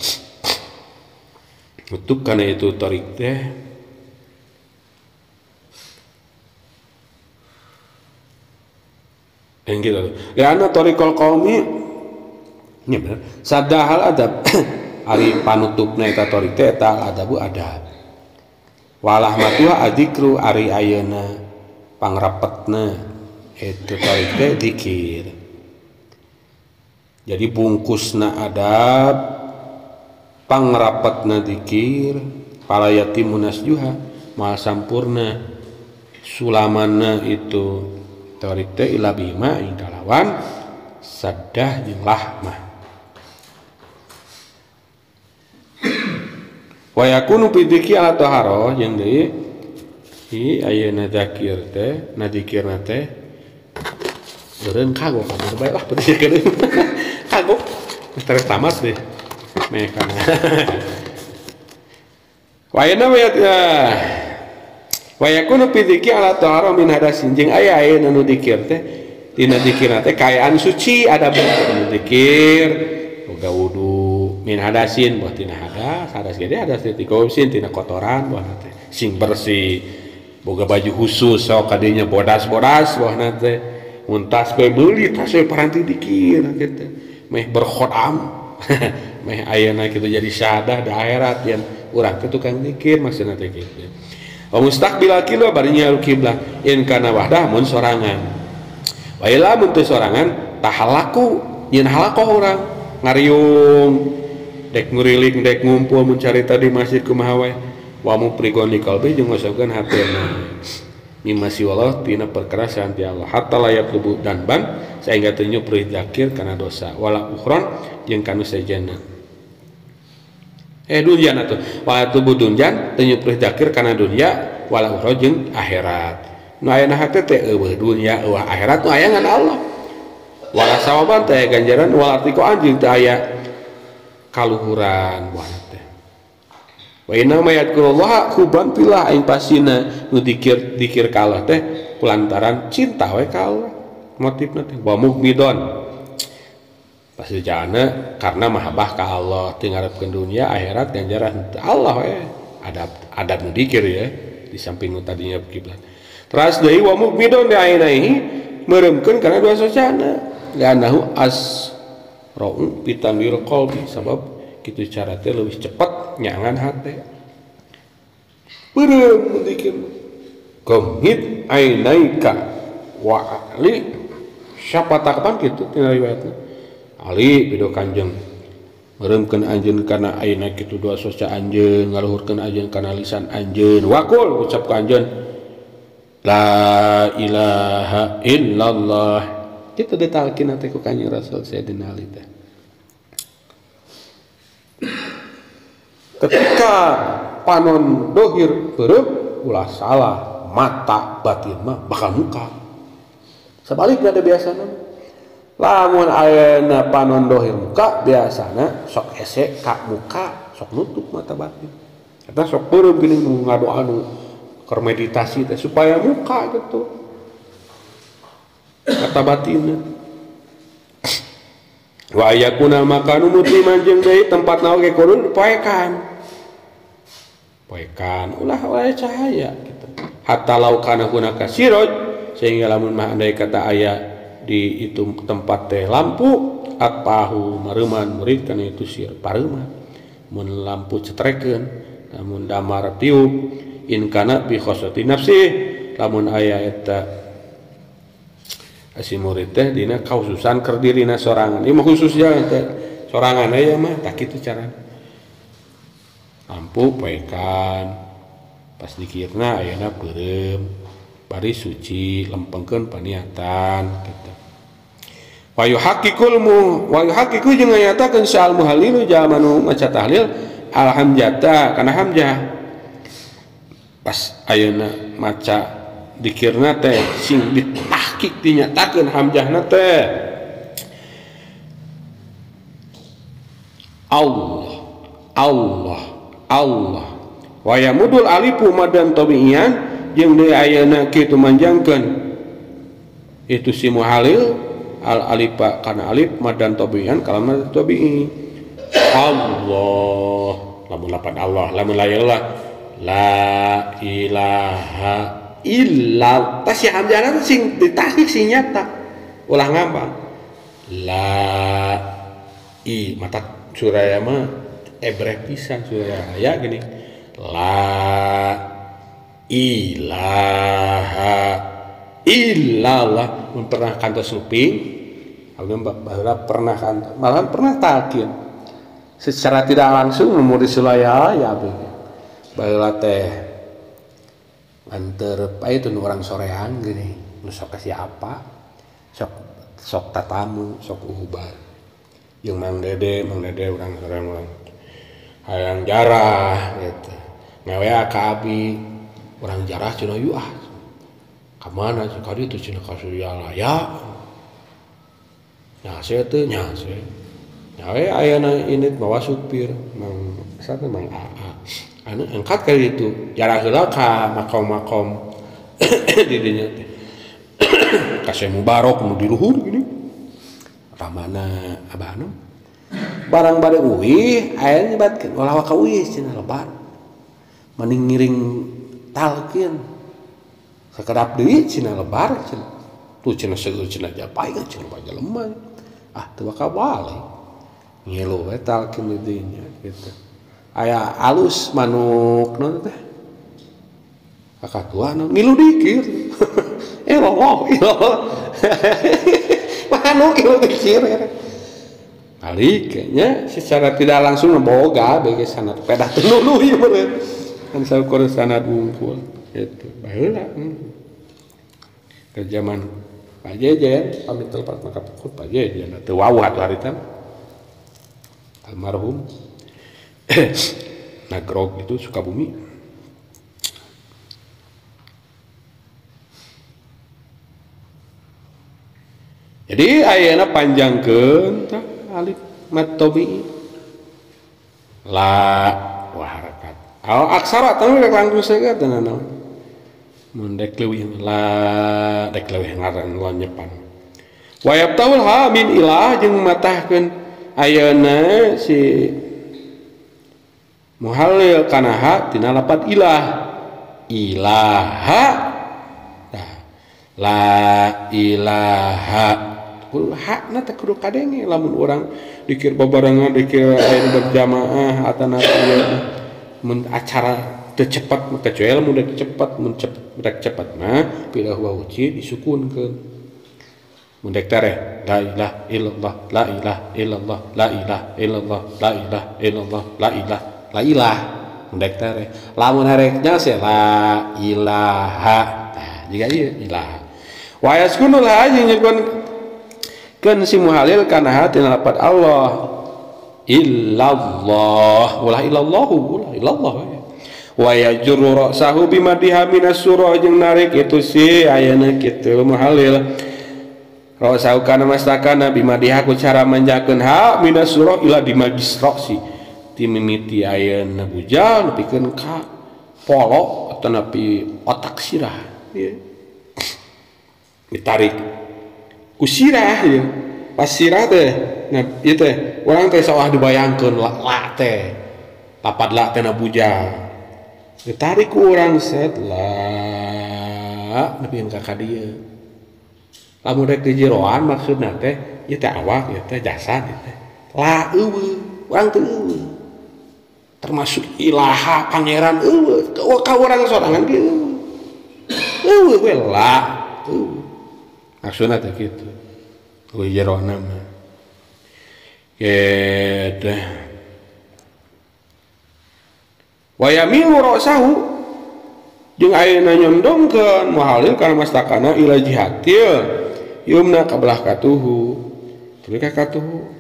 S1: untuk karena itu tarik teh yang gitu ya ana tariqal qaumi nya bener sadahal adab ari panutupna eta tarik teh eta adabu adab walahmatuha adzikru ari ayeuna pangrapetna itu tarik teh zikir. Jadi bungkusna adab pangrapetna dikir pala yatimu nasjuha moal sampurna sulamana itu tarik teh ila bima ing kalawan saddah jeung lahmah wa yakunu bi dzikri ala taharah jeung deui hi ayeuna zakir teh nadikirna teh eureun kagok kabeh bae lah peuting kagok terus tamat deh meh kana wa yana wa yakunu fi dzikri ala tahara min hadasin jeung aya aya nu dikir teh dina dikirna teh kaayaan suci ada nu dikir boga wudu min hadasin boh tina hadas hadas gede hadas teh tina tina kotoran boh teh sing bersih boga baju khusus sok kadinya bodas-bodas boh teh mun tas bae beuli tas we paranti dikir kitu meh berkhodam meh ayeuna kitu jadi syahadah di akhirat yen urang teh tukang dikir maksudna teh kitu wa mustaqbil kiblah bari nyaru kiblah in kana wahdah mun sorangan wa ila mun teu sorangan tahalaku nyeun halakoh urang ngariung dek nguriling dek ngumpul mencari tadi masjid kumaha we wa muprigon liqalbi jeung ngosongkeun hatena mimma siwallah tina perkara saha Allah hatta layak lubu dan ban sehingga teu nyuprih zakir kana dosa wala ukhron jeung kanu sejenna dunya atuh wala tubu dunjan teu nyuprih zakir kana dunya wala ukhron jeung akhirat nu aya na hate teh eueuh dunya eueuh akhirat nu aya ngan Allah wala sawaban teh ganjaran wala artiko anjing teh aya kaluhuran buah teh wa inna ma yadkurullaha huban fillah aing pasina nu dikir dikir ka Allah teh kulantaran cinta we ka Allah motifna teh wa mukmidon pasti jana karena mahabbah ka Allah teu ngarepkeun dunia akhirat ganjaran Allah we adab adab nu dikir ya di samping nu tadinya kiblat teras deui wa mukmidon di ainaihi meureumkeun kana dua socana li'annahu asra'u bitanwir qalbi sabab kitu cara teh leuwih cepet nyangan hate beureum dikir gomhid ainaika wa ali siapa takapan kitu tina riwayatna ali bido kanjeng meureumkeun anjeun kana aina kitu dua soca anjeun ngaluhurkeun anjeun kana lisan anjeun wakul ucap ka anjeun la ilaha illallah kitu ditalkin teh ku Kanjeng Rasul Sayyidina Ali teh ketika panon dohir beureum ulah salah mata batin mah bakal muka sebaliknya ada biasana lamun ayeuna panon dohir muka biasana sok hese ka muka sok nutup mata batin eta sok beureum geuning nu ngadoa nu keur meditasi teh supaya muka gitu mata batinna wa ayakuna makanu mutliman jeung deui tempatna oge kudu poekan poekan ulah ulah cahaya gitu hatta lau kana hunaka siroj sehingga lamun mah andai kata aya di itu tempat teh lampu atpahu mareuman murid kana itu sir pareuman mun lampu cetrekeun lamun damar tiup in kana bi khosati nafsi lamun aya eta si murid teh dina kahususan keur dirina sorangan ieu mah khususnya teh sorangan aya mah tak kitu carana lampu poekan pas dikirna ayeuna beureum bari suci lempengkeun paniatan kitu wa yuhaqqiqul mu wa yuhaqqiqu jeung nganyatakeun sal muhallilu jalma nu maca tahlil al hamzata kana hamzah pas ayeuna maca dikirna teh sing ditahqiq dinyatakeun hamzahna teh Allah Allah Allah wa yamudul alifu madan tabi'ian jeung deui ayeuna kitu manjangkeun itu si muhalil al alifa kana alif madan tabi'ian kalamat tabi'i Allah lamun lapan Allah lamun la ilah la ilaha illa tas si hamzahna sing ditahqiq sing nyata ulah ngambang la i mata suraya mah ebreh pisan suraya aya gini la ilaha illallah mun pernah kantos nguping abdi baheula pernah kantos malahan pernah talqin secara tidak langsung murid sulaya ya abdi baheula teh anter itu nu orang sorean gini nu sok kasih apa sok sok tatamu sok ubar jeung Mang Dede urang sorean urang hayang jarah gitu ngawea ka abi urang jarah cenah yuk ah ka mana ka ditu cenah ka Suryalaya nya saya teu nya saya nyawe ayeuna init mawa supir Mang satu Mang AA anu angkat kali itu jarah heula ka makom-makom di dinya teh ka Syekh Mubarok nu di luhur gini ramana abah anu barang bade uih aya nyebatkeun ulah ka uih cenah lebar mending ngiring talqin sakedap deui cenah lebar cenah tuh cenah seueur cenah japai cenah jelema ah teu bakal balik ngilu we talqin di dinya gitu aya alus manuk naon teh kakatua naon ngilu dikir ilallah ilallah manuk ngilu dikir Balik nya secara tidak langsung boga bege sanad pedah teu nuluy meureun. Kan saukur sanad wungkul gitu. Baheula. Ke zaman Pak Jejen pamit telepat maka pukul Pak Jejen teu wawuh atuh harita. Almarhum. Nagrog itu Sukabumi. Jadi ayeuna panjangkeun tah alif mad tabii la wa harakat. Al aksara teh rek langkung seueur teh naon. Mun dek leuwih la dek leuwih ngaran lonyepan. Wa yabtaul ha min ilah jeung matahkeun ayeuna si muhallil kana ha tina lapat ilah. Ilaha tah la ilaha kudu hakna teh kudu kadenge lamun urang dikir babarengan dikir aya berjamaah atana ieu mun acara teu cepet kecuali mun rek cepet mun rek cepet mah pilah wauci disukunkeun mun rek tereh la ilaha illallah la ilaha illallah la ilaha illallah la ilaha illallah la ilaha la ilah mun rek tereh lamun hareknya sih la ilaha tah jiga ieu ilaha wa yaskunul ha jeung nyekun keun si muhalil kana hati lapat Allah illallah ulah illallahu ulah illallah wa yajru ra'sahu bimadiha minas surah jeung narik itu si ayeuna kitu muhalil ra'sahu kana mastakana bimadiha ku cara manjakeun ha minas surah ila dimagis ra'si ti mimiti ayeuna bujal nepikeun ka polo atau nepi otak sirah ieu ditarik ku sirah ieu pas sirah teh nah ieu teh urang teh sawah dibayangkeun la teh lapad la teh na bujal ditarik ku urang set la nepikeun ka ka dieu lamun rek dijeroan maksudna teh ieu teh awak ieu teh jasad ieu teh la eueuh urang teh eueuh termasuk ilaha pangeran eueuh ka urang sorangan ge eueuh we la eueuh maksudna teh kitu eueuh jerona mah kitu wa yamilu ra'sahu jeung ayeuna nyondongkeun muhalil kana mastakana ila jihatil yumna ka belah katuhu tuluy ka katuhu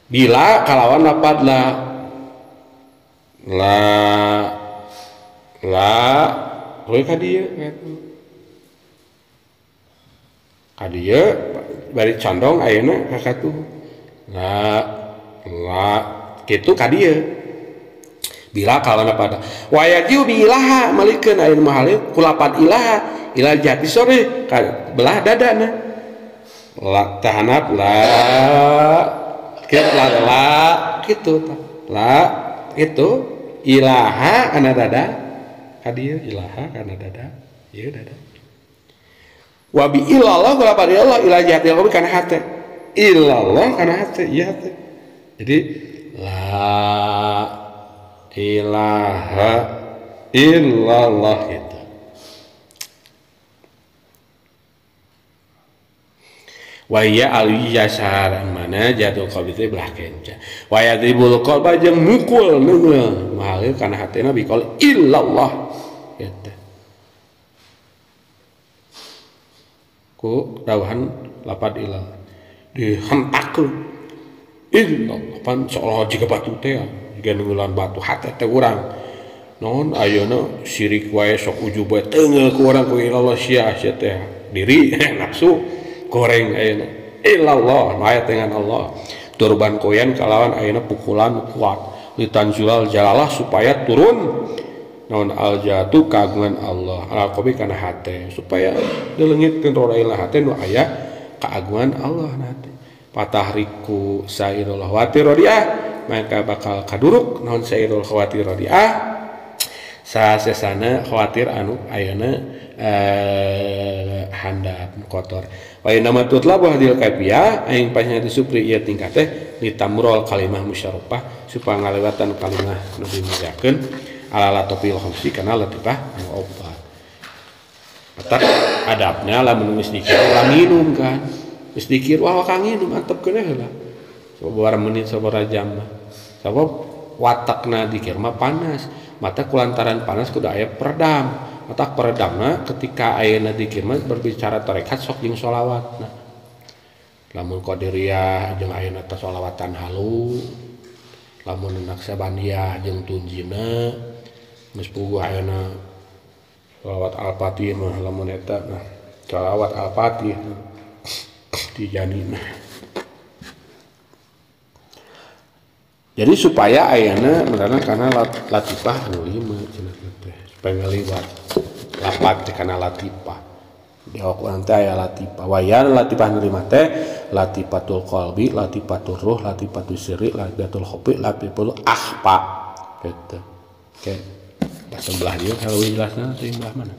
S1: bila kalawan lapad la la la tuluy ka dieu kitu ka dieu bari condong ayeuna ka katuhu la la kitu ka dieu bila kalawan lapad wa yajiu bi ilaha malikeun ayeuna muhalil ku lapad ilaha ila jati sore ka belah dadana la tahanap la kitu la la kitu la itu ilaha kana dada ka dieu ilaha kana dada ieu dada wa bi ilallah kalapan ilallah ila jati qalbi kana hate ilallah kana hate ieu hate jadi la ilaha illallah gitu. Wa ya al yasar mana jatuh qalbi teh belah kenca wa yadribul qalba jeung mukul neungeul mahalil kana hatena biqol illallah eta ku dawuhan lapad ilal dihentakkeun illallah pan seolah jiga batu teh jiga neungeulan batu hate teh urang naon ayeuna sirik wae sok ujub wae teungeul ku urang ku illallah sia sia teh diri nafsu goreng ayeuna illallah mayat dengan Allah turban koyan kalawan ayeuna pukulan kuat litanzulal jalalah supaya turun naon aljatu kagungan Allah ala qalbi kana hate supaya dileungitkeun roraila hate nu aya kagungan Allah na hate patahriku sairul khawatir radiah maka bakal kaduruk naon sairul khawatir radiah sasesana khawatir anu ayeuna handap kotor wa inna tutlabu hadil kaifiyah aing pasnya disupri ieu tingkah teh litamrul kalimah musyarrafah supaya ngalewatan kalimah nu dimuliakeun ala latofil khamsi kana latifah anu opat. Matak adabna lamun geus dikir ulah minum kan geus dikir wah kang minum antepkeun heula Sababaraha menit sababaraha jam mah. Sabab watakna dikir mah panas. Mata kulantaran panas kudu aya peredam. Mata peredamna ketika ayeuna dikir mah berbicara tarekat sok jeung sholawat. Nah, lamun qadiriyah jeung ayeuna teh sholawatan halu, lamun Naqsyabandiyah jeung tunjina geus puguh ayeuna sholawat al-fatih mah lamun eta nah sholawat al-fatih Tijani mah. Jadi supaya ayeuna menerang karena latifah nu lima cenah teh supaya ngaliwat lapat teh kana latifah. Di Al-Qur'an teh aya latifah. Wayan latifah nu lima teh latifatul qalbi, latifatul ruh, latifatul sirri, latifatul khafi, latifatul akhfa. Gitu. Oke. Pas sebelah dia kalau jelasna teh belah mana?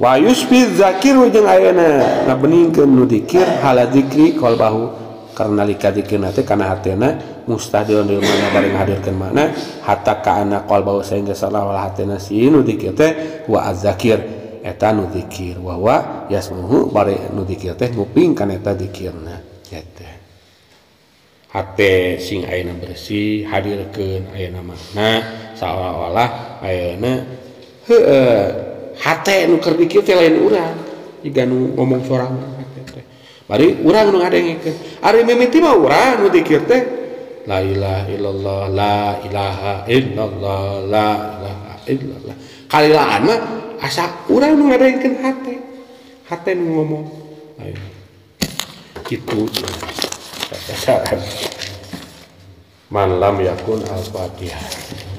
S1: Wa yusbi zakiru jeung ayeuna ngabeningkeun nu dikir hala dzikri qalbahu karena lika dikirna teh kana hatena mustahdiron di mana bari ngahadirkeun makna hatta kaana qalbahu sehingga seolah-olah hatena si nu dikir teh wa azzakir eta nu dikir wa wa yasmuhu bari nu dikir teh nguping kana eta dikirna eta hate sing ayeuna bersih hadirkeun ayeuna makna seolah-olah ayeuna heueuh hate nu keur dikir teh lain urang jiga nu ngomong sorangan hate teh bari urang nu ngadengikeun ari mimiti mah urang nu dikir teh la ilaha illallah la ilaha illallah la ilaha illallah kalilaan mah asa urang nu ngadengikeun hate hate nu ngomong ayo kitu sasaran man lam yakun al-fatihah.